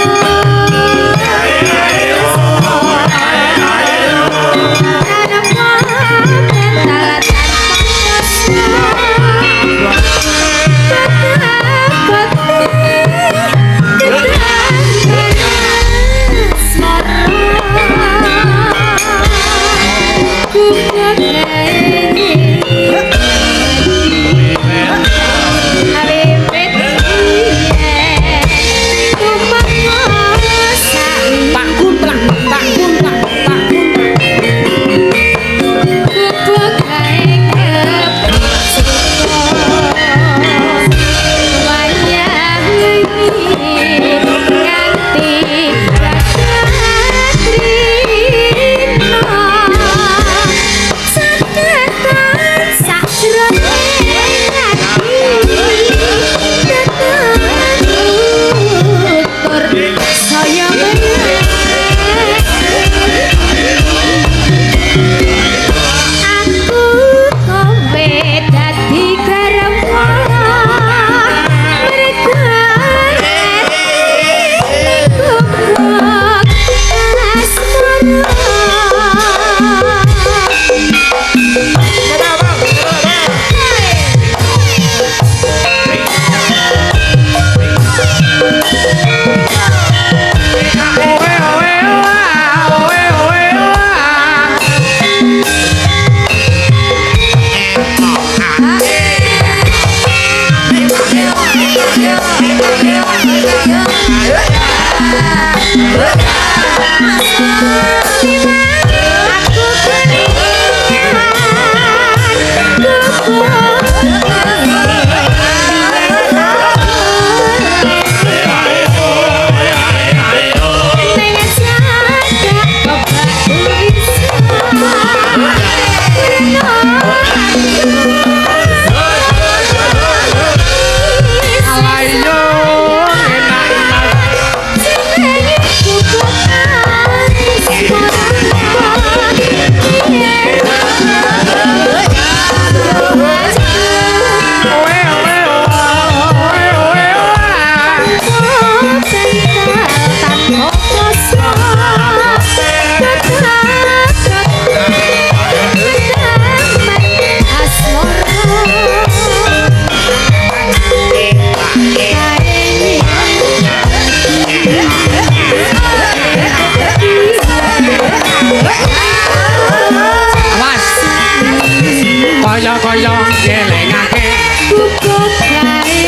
Kaya-kaya ngelingake Guguk gawe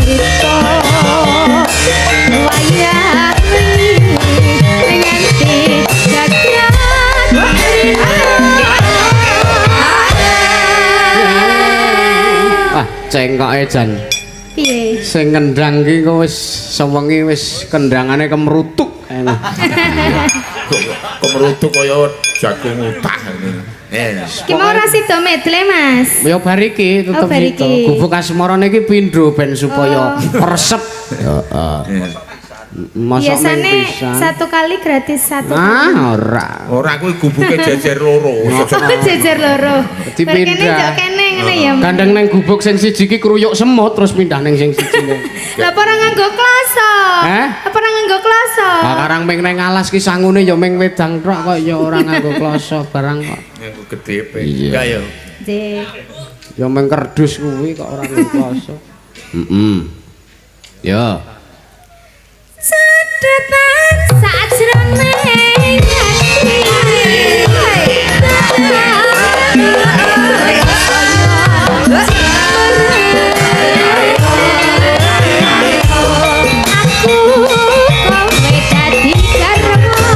cita wayah wengi nganti jagat. Wah, cengkoke jan. Piye? Sing ngendang ki kok wis sewengi wis kendangane kemrutuk. Enak. Kemrutuk kaya jagung utah ini. Ki mau ora sida medle, Mas. Ya bar iki tetep Oh, bar sida. iki. Gubuk asmarane iki pindho ben supaya resep. Heeh. Mosok ming Biasane pisan. satu kali gratis satu. Ah, ora. Ora kuwi gubuke jejer loro. Oh, jejer loro. Dipindah. Bar kene njok kene ngene ya. Mas. Gandeng neng gubuk sing siji ki kruyuk semut terus pindah neng sing siji. Lah apa ora nganggo kloso? Eh? Apa ora nganggo kloso? Lah karang ming neng alas ki sangune ya ming wedang tok kok ya ora nganggo kloso barang kok. Nganggo gedhe. Iya. Ya. Nggih. Ya ming kerdus kuwi kok ora nganggo kloso. Heeh. Ya. Sedetan sajroning ati. Aku kowe dadi garwa mergo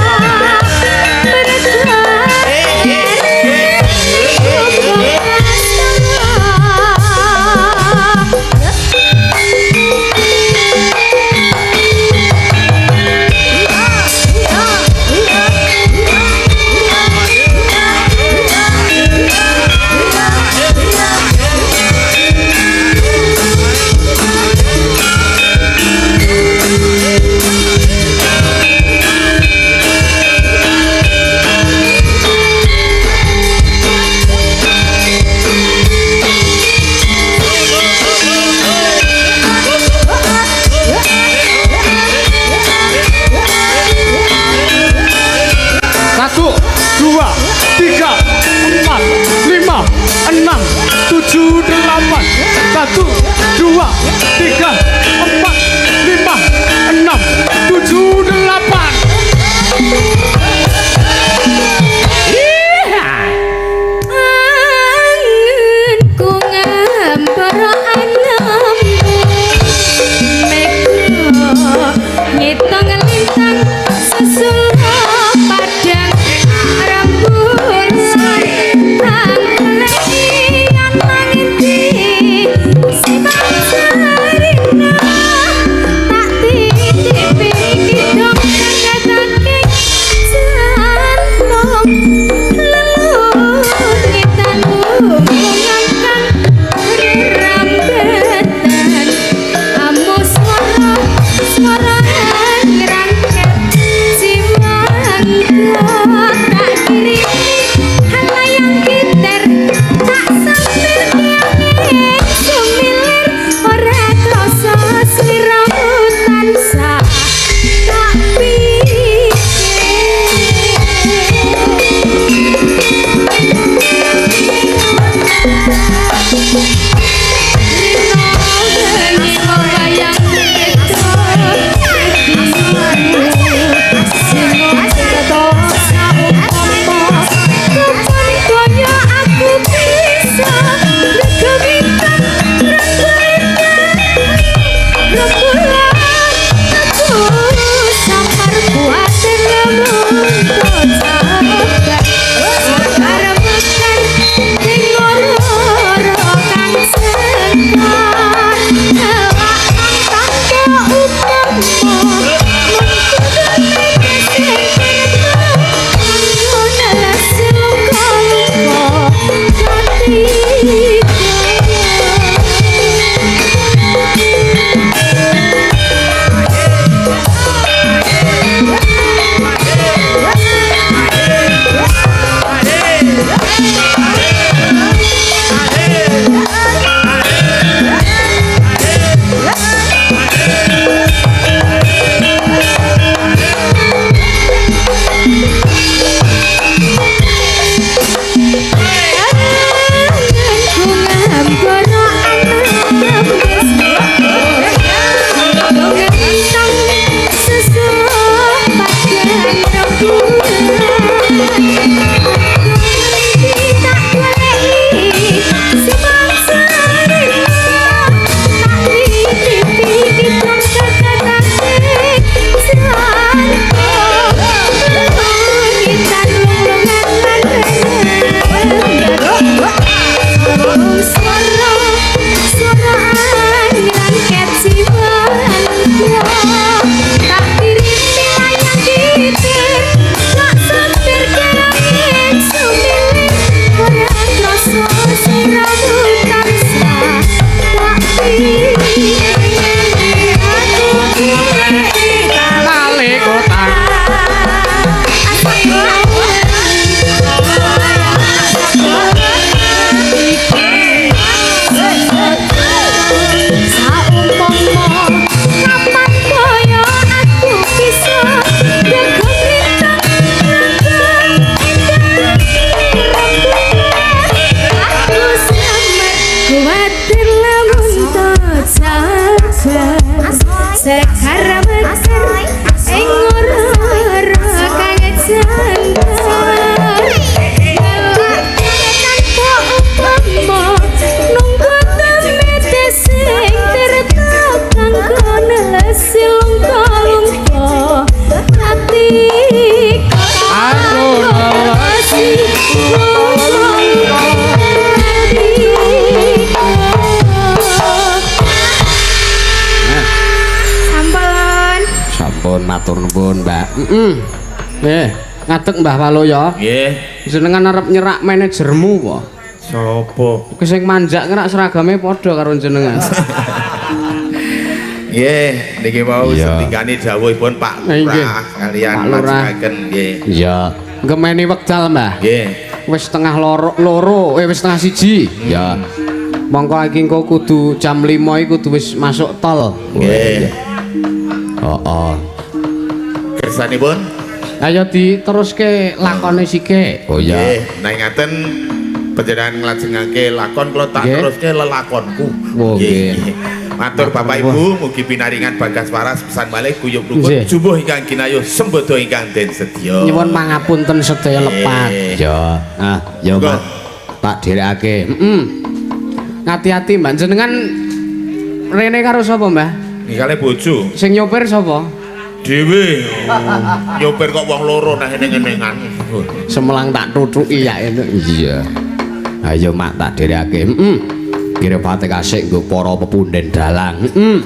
Satu, dua, tiga, empat, lima, enam, tujuh, delapan. Satu, dua, tiga, empat, lima, enam, tujuh, delapan. Angenku ngempro anemmu mekro ngitung lintang sesulo padang rembun tang leyan langit si pacarina. Sekar mekar ing ora kang jangkar. Ngelak tanpa upama nunggu temete sing tirta kanggo nelesi lungka-lungka ati Aku nelesi Sampun. Sampun matur nuwun, Mbak. Heeh. Ngadeg Mbah Waluya. Nggih. Jenengan arep nyerak manajermu apa? Sopo? Kuwi sing manjak ngerak seragame padha karo jenengan. Nggih, niki wau Iya. setingkane dawuhipun Pak Nggih. Lurah kalian Pak Lurah. majengaken nggih. Iya. Ngemeni wekdal, Mbah. Nggih. Wis setengah loro, loro, wis setengah siji. Ya. Mongko iki engko kudu jam 5 iki kudu wis masuk tol. Nggih. Heeh. Kersanipun? Ayo diteruske lakone sike. Oh ya. Nggih, nek ngaten panjenengan nglajengake lakon kula tak Nggih. teruske lelakonku. Oh, nggih. Matur Bapak Ibu, mugi pinaringan bagas waras pesan malih guyub rukun Nggih. jumbuh ingkang kinayuh sembodo ingkang den sedya. Nyuwun pangapunten sedaya lepat. Nggih. Ya. Ah, ya Monggo. Mak. Tak dherekake. Heeh. Ngati-ati Mbak, jenengan rene karo sapa, Mbah? Nggih kalih bojo Sing nyopir sapa? dhewe. Nyopir kok wong loro nah eneng-enengan. Semelang tak tutuki ya enak. Iya. Ayo Mak tak dherekake. Heeh. Kirepate kasih nggo para pepunden dalang. Heeh.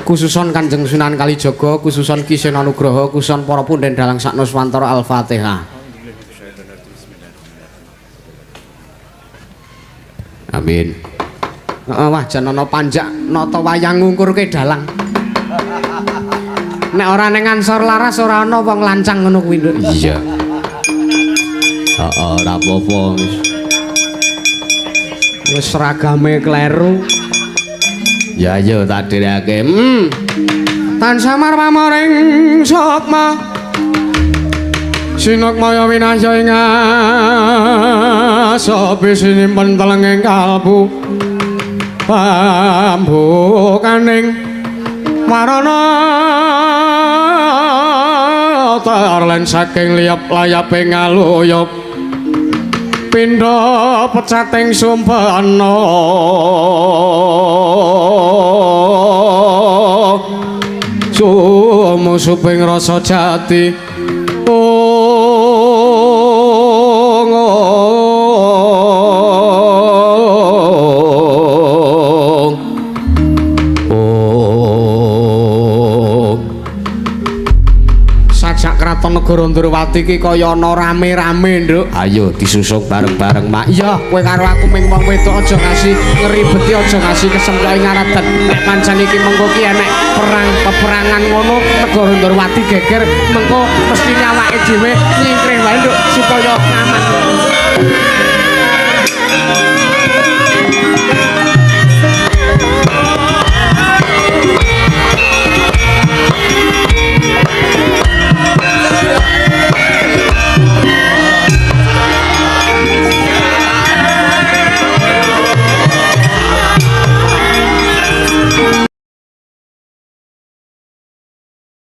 Khususon Kanjeng Sunan Kalijaga, khususon Ki Seno Nugroho, khususon para punden dalang sak Nuswantara Al-Fatihah. Amin. Heeh, wah jan ana panjak nata wayang ngungkurke dalang. Nek ora ning ngansor laras ora ana wong lancang ngono kuwi, Nduk. Iya. Heeh, ora apa-apa wis. Wis seragame kleru. Ya ayo tak dherekake. Tansah marmaring sukma. Sinukmaya winasya ing asopi sinimpen telenging kalbu. Pambukaning marana tarlen saking liyap layaping ngaluyup. Pindha pecating sumpena. Sumusuping rasa jati. Ong ong ong. Sajak kraton negara Ndrawati iki kaya ana rame-rame, Nduk. Ayo disusung bareng-bareng, Mak. Iya, kowe karo aku ming wong wedok aja ngasih ngribeti, aja ngasih kesemploke ngaradan. Nek pancen iki mengko ki enek perang peperangan ngono, negara Ndrawati geger, mengko mestine awake dhewe nyingkrih wae, Nduk, supaya aman.